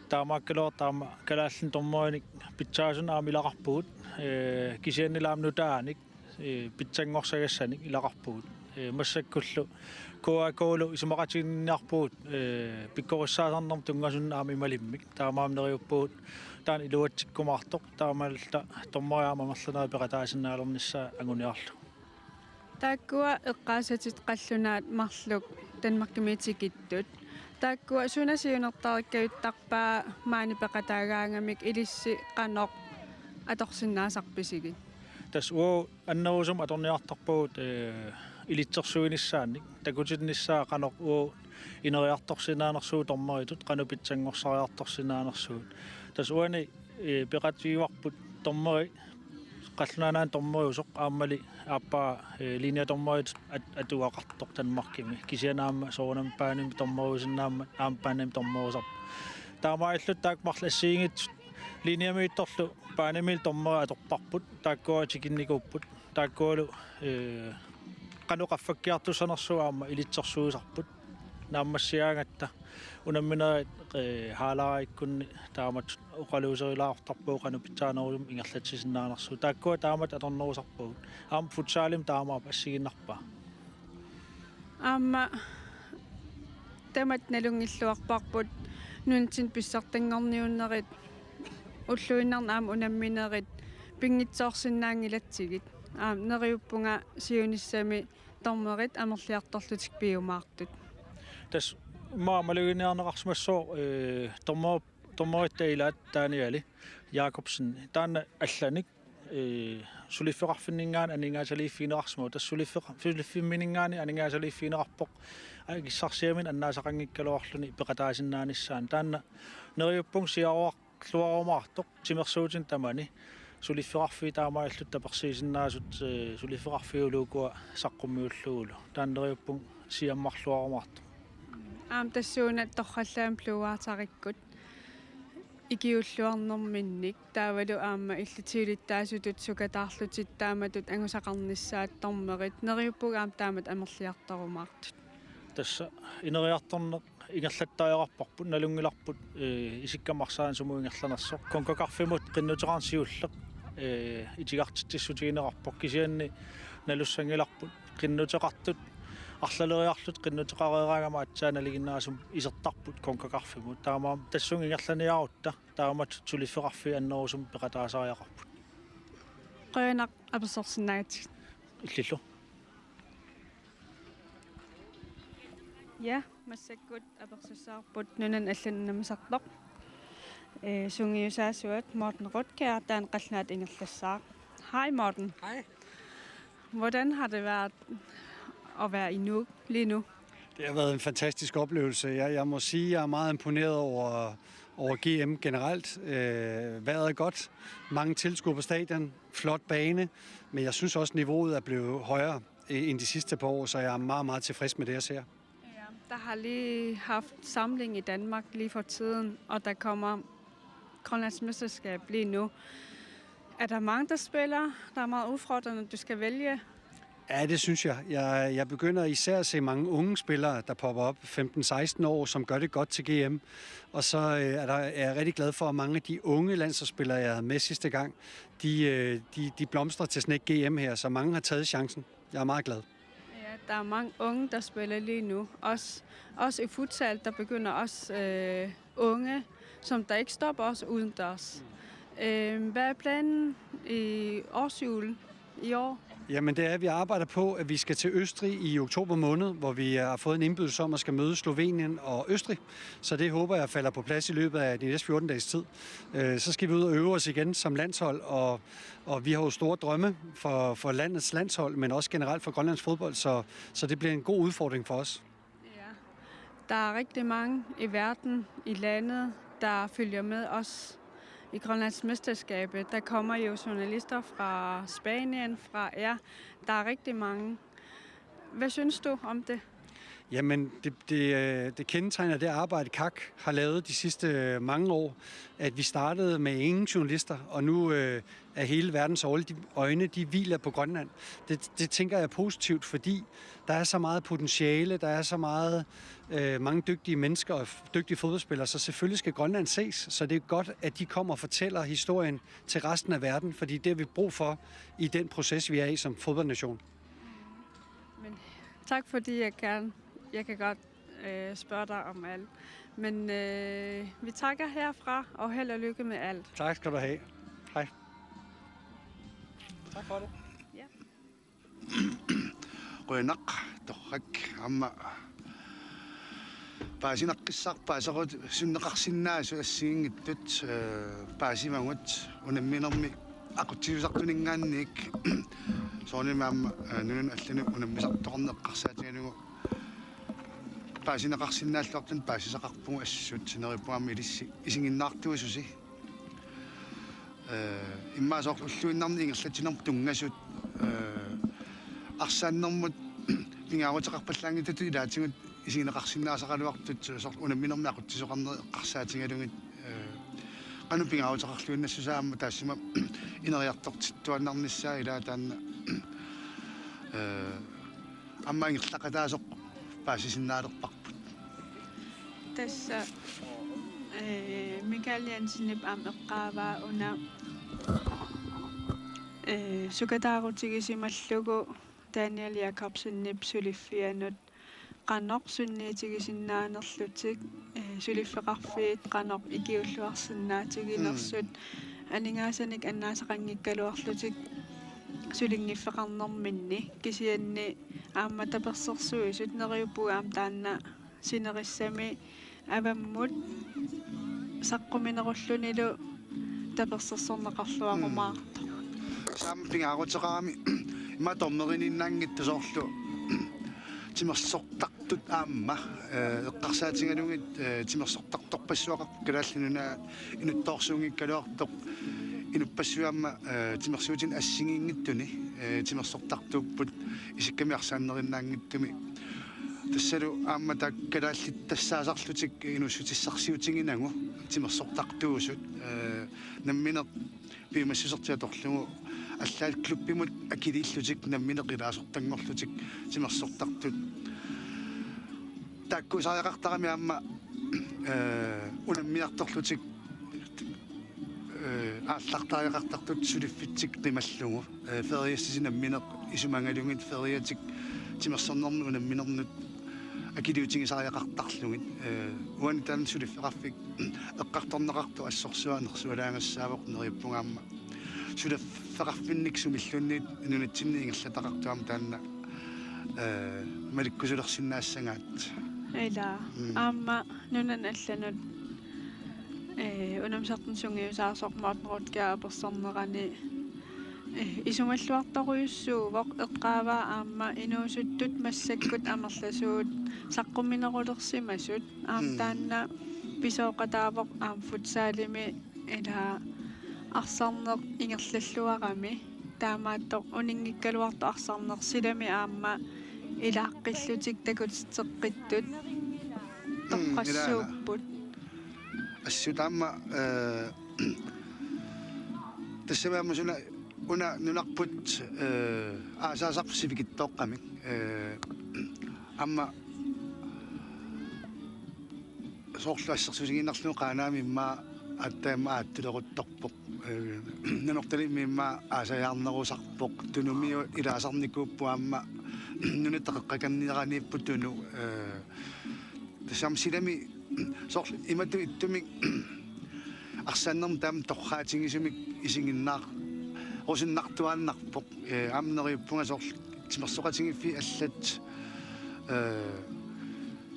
Taamaakkaluartoq aamma kalaallinik dommerinik pitsaasunik aamma ilaqarpugut, eh, kisiannili aamma nutaanik, eh, pitsanngorsagassaanik ilaqarpugut. Eh, massakkullu K A K-lu isumaqatiginninniarpugut, eh, pikkorissaasarnermut tunngasunik aamma imalimmik. Taamaammat neriuppugut taanna iluatsikkumaartoq. Taamaalilluta dommeri aamma amerlanerit peqataasinnaalernissaat anguniarlugu. Taakkua eqqaasatit qallunaat marluk Danmarkimi tikittut. Taakkua suna siunertarikkajuttarpa maani peqataagaangamik ilissi qanoq atorsinnaasarpisigit? Tassa uagut annerusumik atorniartarpugut, eh, ilitsersuinissaannik, takutinnissaa qanoq uagut ineriartorsinnaanersugut dommeritut, qanoq pitsanngorsariartorsinnaanersugut. Tassa uani, eh, peqatigivarput dommeri, Qallunaat Nunaanni dommeriusoq aammali aappaa, eh, linjedommeritut at-, atugaqartoq Danmarkimi. Kisianni aamma soorunami banemi dommeriusinnaammat aamma banemi dommerisarpoq. Taamaalilluta taakku marluk assigiinngitsut linjemiittorlu banemiillu dommeri atorparput. Taakkua tikinnikuupput. Taakkualu, eh, qanoq qaffakkiartussanersugut aamma ilitsersuisarput. Naammassigaangatta unamminerit, eh, haleriikkunni taamatut oqaluuserilaartarpagut qanoq pitsaanerusumik ingerlatsisinnaanersugut. Taakkua taamatut atornerusarpagut. Aamma futsalimi taamaappoq assigiinnarpaa. Aamma tamatta nalunngilluarparput nunatsinni pissartanngorniunnerit, ulluinnarni aamma unamminerit pinngitsoorsinnaanngilatsigit. Aamma neriuppunga siunissami dommerit amerliartorlutik piumaartut. Tassa immaqa maluginiarneqarsimassooq, eh, dommer-, dommeritta ilaat Daniel Jakobsen. Taanna allanik, eh, suliffeqarfinninngaanniit aningaasaliiffigineqarsimavoq. Tassa suliffeqa-, suliffimmininngaanniit aningaasaliiffigineqarpoq. Akissarsiaminnik annaasaqanngikkaluarluni peqataasinnaanissaanut. Taanna neriuppunga siaruarluarumaartoq timersuutinik tamani suliffeqarfiit taamaalillutik tapersiisinnaasut, eh, suliffeqarfiup logua saqqummiullugulu. Taanna neriuppunga siammarluarumaartoq. Aamma tassuuna torrallaamik Blue Waters-ikkut ikiuulluarnerminnik taavalu aamma illit siulittaasutut sukataarlutit taamatut angusaqarnissaat dommerit, neriuppunga aamma taamatut amerliartorumaartut. Tassa ineriartorneq ingerlattariaqarparput, nalunngilarput, eh, isikkamik arsaannik sumut ingerlanersoq. CONCACAF-imut qinnuteqarneq siulleq, eh, itigartitsissutigineqarpoq, kisianni nalussanngilarput qinnuteqartut arlaleriarlutik qinnuteqareeraangama aatsaat nalinginnaasumik isertarput CONCACAF-imut. Taamaammat tassunga ingerlaniarutta taamatut suliffeqarfiit annerusumik peqataasariaqarput. Qujanaq apersorsinnaagatsigit. Illillu. Ja, massakkut apersussavarput nunanut allanut unammisartoq, eh, sungiusaasuat Morten Rødtkjær, taanna qallunaatut ingerlassaaq. Hej Morten. Hej. Hvordan har det været at være i Nuuk lige nu? Det har været en fantastisk oplevelse. Jeg, jeg må sige, jeg er meget imponeret over, over G M generelt. Øh, vejret er godt, mange tilskuere på stadion, flot bane, men jeg synes også, niveauet er blevet højere, øh, end de sidste par år, så jeg er meget, meget tilfreds med det, jeg ser. Ja, der har lige haft samling i Danmark lige for tiden, og der kommer Grønlands mesterskab lige nu. Er der mange, der spiller? Der er meget udfordrende, du skal vælge. Ja, det synes jeg. Jeg, jeg begynder især at se mange unge spillere, der popper op, femten seksten år, som gør det godt til G M. Og så, øh, er der, er jeg rigtig glad for, at mange af de unge landsholdsspillere, jeg havde med sidste gang, de, øh, de, de blomstrer til sådan et G M her, så mange har taget chancen. Jeg er meget glad. Ja, der er mange unge, der spiller lige nu. Også, også i futsal, der begynder også, øh, unge, som der ikke stopper os udendørs. Øh, hvad er planen i årshjulet i år? Jamen, det er, at vi arbejder på, at vi skal til Østrig i oktober måned, hvor vi har fået en indbydelse om at skal møde Slovenien og Østrig. Så det håber jeg falder på plads i løbet af de næste fjorten dages tid. Øh, så skal vi ud og øve os igen som landshold, og, og vi har jo store drømme for, for landets landshold, men også generelt for Grønlands fodbold, så, så det bliver en god udfordring for os. Ja. Der er rigtig mange i verden, i landet, der følger med os i Grønlands mesterskab. Der kommer jo journalister fra Spanien, fra, ja, der er rigtig mange. Hvad synes du om det? Jamen, det, det, øh, det kendetegner det arbejde, kak har lavet de sidste, øh, mange år, at vi startede med ingen journalister, og nu, øh, er hele verdens øjne, de, øjne, de hviler på Grønland. Det, det tænker jeg er positivt, fordi der er så meget potentiale, der er så meget, øh, mange dygtige mennesker og f-, dygtige fodboldspillere, så selvfølgelig skal Grønland ses, så det er godt, at de kommer og fortæller historien til resten af verden, fordi det har vi brug for i den proces, vi er i som fodboldnation. Men tak, fordi jeg kan, jeg kan godt, øh, spørge dig om alt. Men, øh, vi takker herfra, og held og lykke med alt. Tak skal du have. Hej. Tak for det. Ja. Qujanaq, torrak, aamma paasinaqqissaarput, paaserusunneqarsinnaasut assigiinngitsut, eh, paasimagut unamminermi aqutsisuusartuningaanniit soorunami aamma, eh, nunanut allanut unammisartoqarneq eqqarsaatigalugu paasineqarsinnaalluartut paasisaqarpugut assut, neriuppunga aamma ilissi isiginnaartuususi. Eh, immaqa soorlu ulluinnarni ingerlatsinermut tunngasut, eh, arsaannermut pingaaruteqarpallaanngitsutut ilaatigut isigineqarsinnaasaqaraluartut soorlu unamminermi aqutsisoqarneq eqqarsaatigalugit, eh, qanoq pingaaruteqarluinnassusaa aamma taassuma ineriartortittuaannarnissaa ilaa taanna, eh, aamma ingerlaqataasoq paasisinnaalerparput. Tassa, eh, Mikael Jensenip aamma eqqaavaa una, eh, sukataarutigisimallugu Daniel Jakobsenip suliffianut qanoq sunniitigisinnaanerlutik, eh, suliffeqarfiit qanoq ikiulluarsinnaatiginersut, mm, aningaasanik annaasaqanngikkaluarlutik sulinngiffeqarnerminni, kisianni aamma tapersersuisut, neriuppunga aamma taanna sinerissami avammut saqquminerullunilu tapersersorneqarluarumaartoq. Mm. Aamma pingaaruteqarami ima dommerininnaanngitsoq soorlu timersortartut aamma, eh, eqqarsaatigalugit, eh, timersortartorpassuaqarpoq Kalaallit Nunaat inuttoorsuunngikkaluartoq, inuppassuit aamma, eh, timersuutinik assigiinngitsuni, eh, timersortartuupput isikkamik arsaannerinnaanngitsumi. Tassalu aamma taakku kalaallit tassaasarlutik inuussutissarsiutiginagu timersortartuusut, eh, nammineq piumassusertik atorlugu allaat klubbimut akiliillutik nammineq ilaasortanngorlutik timersortartut. Taakkuusariaqartarami aamma, eh, unammiartorlutik, eh, aallartariaqartartut suliffitsik qimallugu, eh, feriassatik nammineq isumagalugit feriatik timersornermut unamminernut akiliutigisariaqartarlugit, eh, uani taanna suliffeqarfik eqqartorneqartoq assorsuaq nersualaagassaavoq, neriuppunga aamma suliffeqarfinnik sumilluunniit nunatsinni ingerlataqartoq aamma taanna, eh, malikkusulersinnaassagaat. Ilaa, mm, aamma nunanut allanut, eh, unammisartunut sungiusaasoq Morten Rødtkjær apersornerani, eh, isumalluartorujussuuvoq, eqqaavaa aamma inuusuttut massakkut amerlasuut saqquminerulersimasut. Aamma, mm, taanna pisooqataavoq aamma futsalimi, ilaa, arsarneq ingerlalluarami. Taamaattoq uninngikkaluartoq arsarneq silami aamma ilaaqqillutik takutitseqqittut, mm, toqqassuupput. Ilaana. Assut aamma, eh, tassami aamma suna una nunarput, eh, aasaasarput sivikitsooqqamik. Eh, aamma soorlu assersuutigiinnarlugu Qaanaami immaqa aatsaat immaqa aattuleruttorpoq. Eh, Nanortalimmi immaqa aasajaarnerusarpoq. Tunumiut ilaasarnikuupput aamma nunatta qeqqakanniaraniippoq Tunu. Eh, tassami silami soorlu imatut ittumik arsaannermut taama torraatigisumik isiginnaarusunnartuaannarpoq. Eh, aamma neriuppunga soorlu timersoqatigiiffiit allat, eh,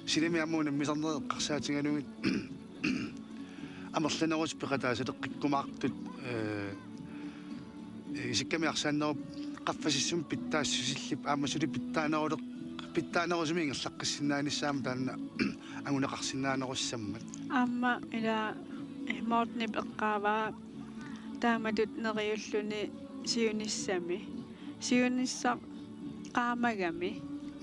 silami aamma unammisarnerit eqqarsaatigalugit amerlanerusut peqataasaleqqikkumaartut, eh, isikkamik arsaannerup qaffasissumik pitsaassusillip aamma suli pitsaaneruleq-, pitsaanerusumik ingerlaqqissinnaanissaa aamma taanna anguneqarsinnaanerussammat. Aamma ilaa, eh, Mortenip eqqaavaa taamatut neriulluni siunissami. Siunissaq qaamagami, mm,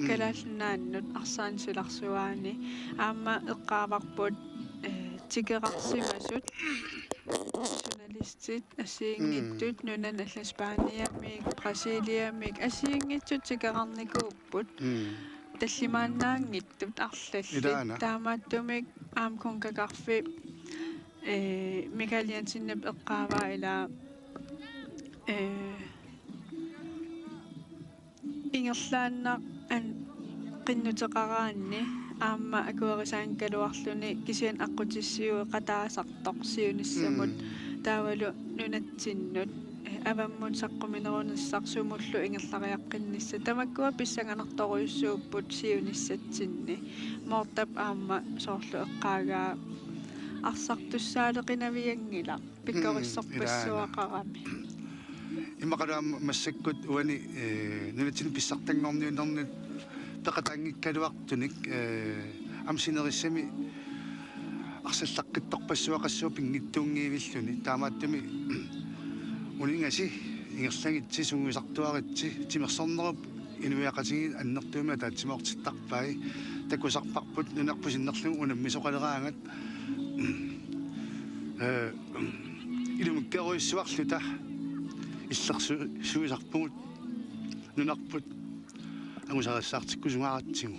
Kalaallit Nunaannut arsaannik silarsuaani. Aamma eqqaavarput, eh, tikerarsimasut, journalistit assigiinngitsut, mm, nunanut allanut Spaniamik, Brasiliamik, assigiinngitsut tikerarnikuupput. Mm. Tallimaannaanngitsut arlallit. Ilaana. Taamaattumik aamma CONCACAF-ip, eh, Michael Jensenip eqqaavaa ilaa, eh, ingerlaannaq an-, qinnuteqaraanni aamma akuerisaanngikkaluarluni kisianni aqqutissiueqataasartoq siunissamut, mm, taavalu nunatsinnut, eh, avammut saqquminerunissaq sumullu ingerlariaqqinnissaq. Tamakkua pissanganartorujussuupput siunissatsinni. Mortap aamma soorlu eqqaagaa arsartussaaleqinavianngilaq. Mm, pikkorissorpassuaqarami. Ilaana. Immaqalu aamma massakkut uani, eh, nunatsinni pissartanngorniunnerni peqataanngikkaluartunik, eh, aamma sinerissami arsallaqqittorpassuaqassuup pinngitsuunngivilluni. Taamaattumik uningasi ingerlagitsi, sungiusartuaritsi, timersornerup inuiaqatigiit annertuumik ataatsimoortittarpai, takusarparput nunarput sinnerlugu unammisoqaleraangat, eh, ilumukkerujussuarluta illersu-, suisarpugut nunarput angusarissaartikkusungaratsigu.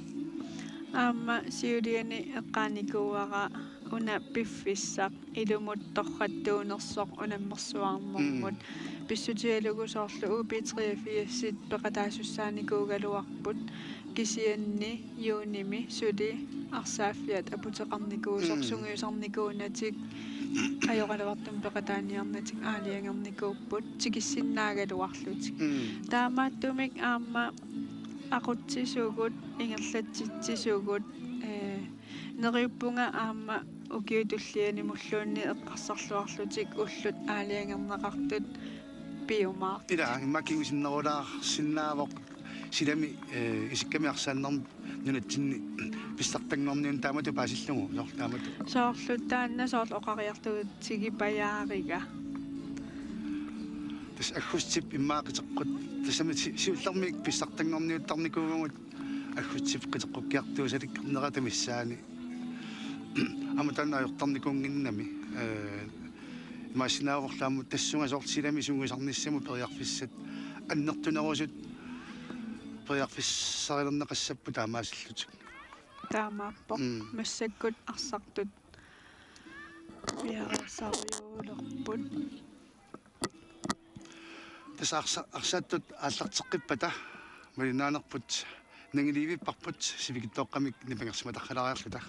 Aamma siuliani eqqaanikuuara una piffissaq ilumut torrattuunersoq unammersuarnermut. Mm. Pissutigalugu soorlu U B treogfirsit peqataasussaanikuugaluarput, kisianni juunimi suli arsaaffiat aputeqarnikuusoq. Mm. Sungiusarnikuunatik, ajoraluartumik peqataaniarnatik aalajangernikuupput tikissinnaagaluarlutik. Mm. Taamaattumik aamma aqutsisugut, ingerlatsitsisugut, ee, neriuppunga aamma ukiut tullianimulluunniit eqqarsarluarlutik ullut aalajangerneqartut piumaartut. Ila, immaqa kingusinnerulaarsinnaavoq silami, ee, isikkami arsaannermi nunatsinni pissartanngorniunneq taamatut paasillugu, soorlu taamatut. Soorlu taanna soorlu oqariartuutigipajaariga. Tassa aggustip immaqa qiteqqut-, tassami si-, siullermik pissartanngorniuttarnikuuvugut aggustip qiteqqukkiartuusalikkarnerata missaani. Aamma taanna ajortarnikuunnginnami, ee, imaassinnaavorlu aamma tassunga soorlu silami sungiusarnissamut periarfissat annertunerusut periarfissarilerneqassapput taamaasillutik. Taamaappoq. Mm. Massakkut arsartut piareersarujussuulerput. Tassa arsa-, arsaattut aallarteqqippata malinnaanerput nangiliivipparput sivikitsoqqamik nipangersimataralaariarluta.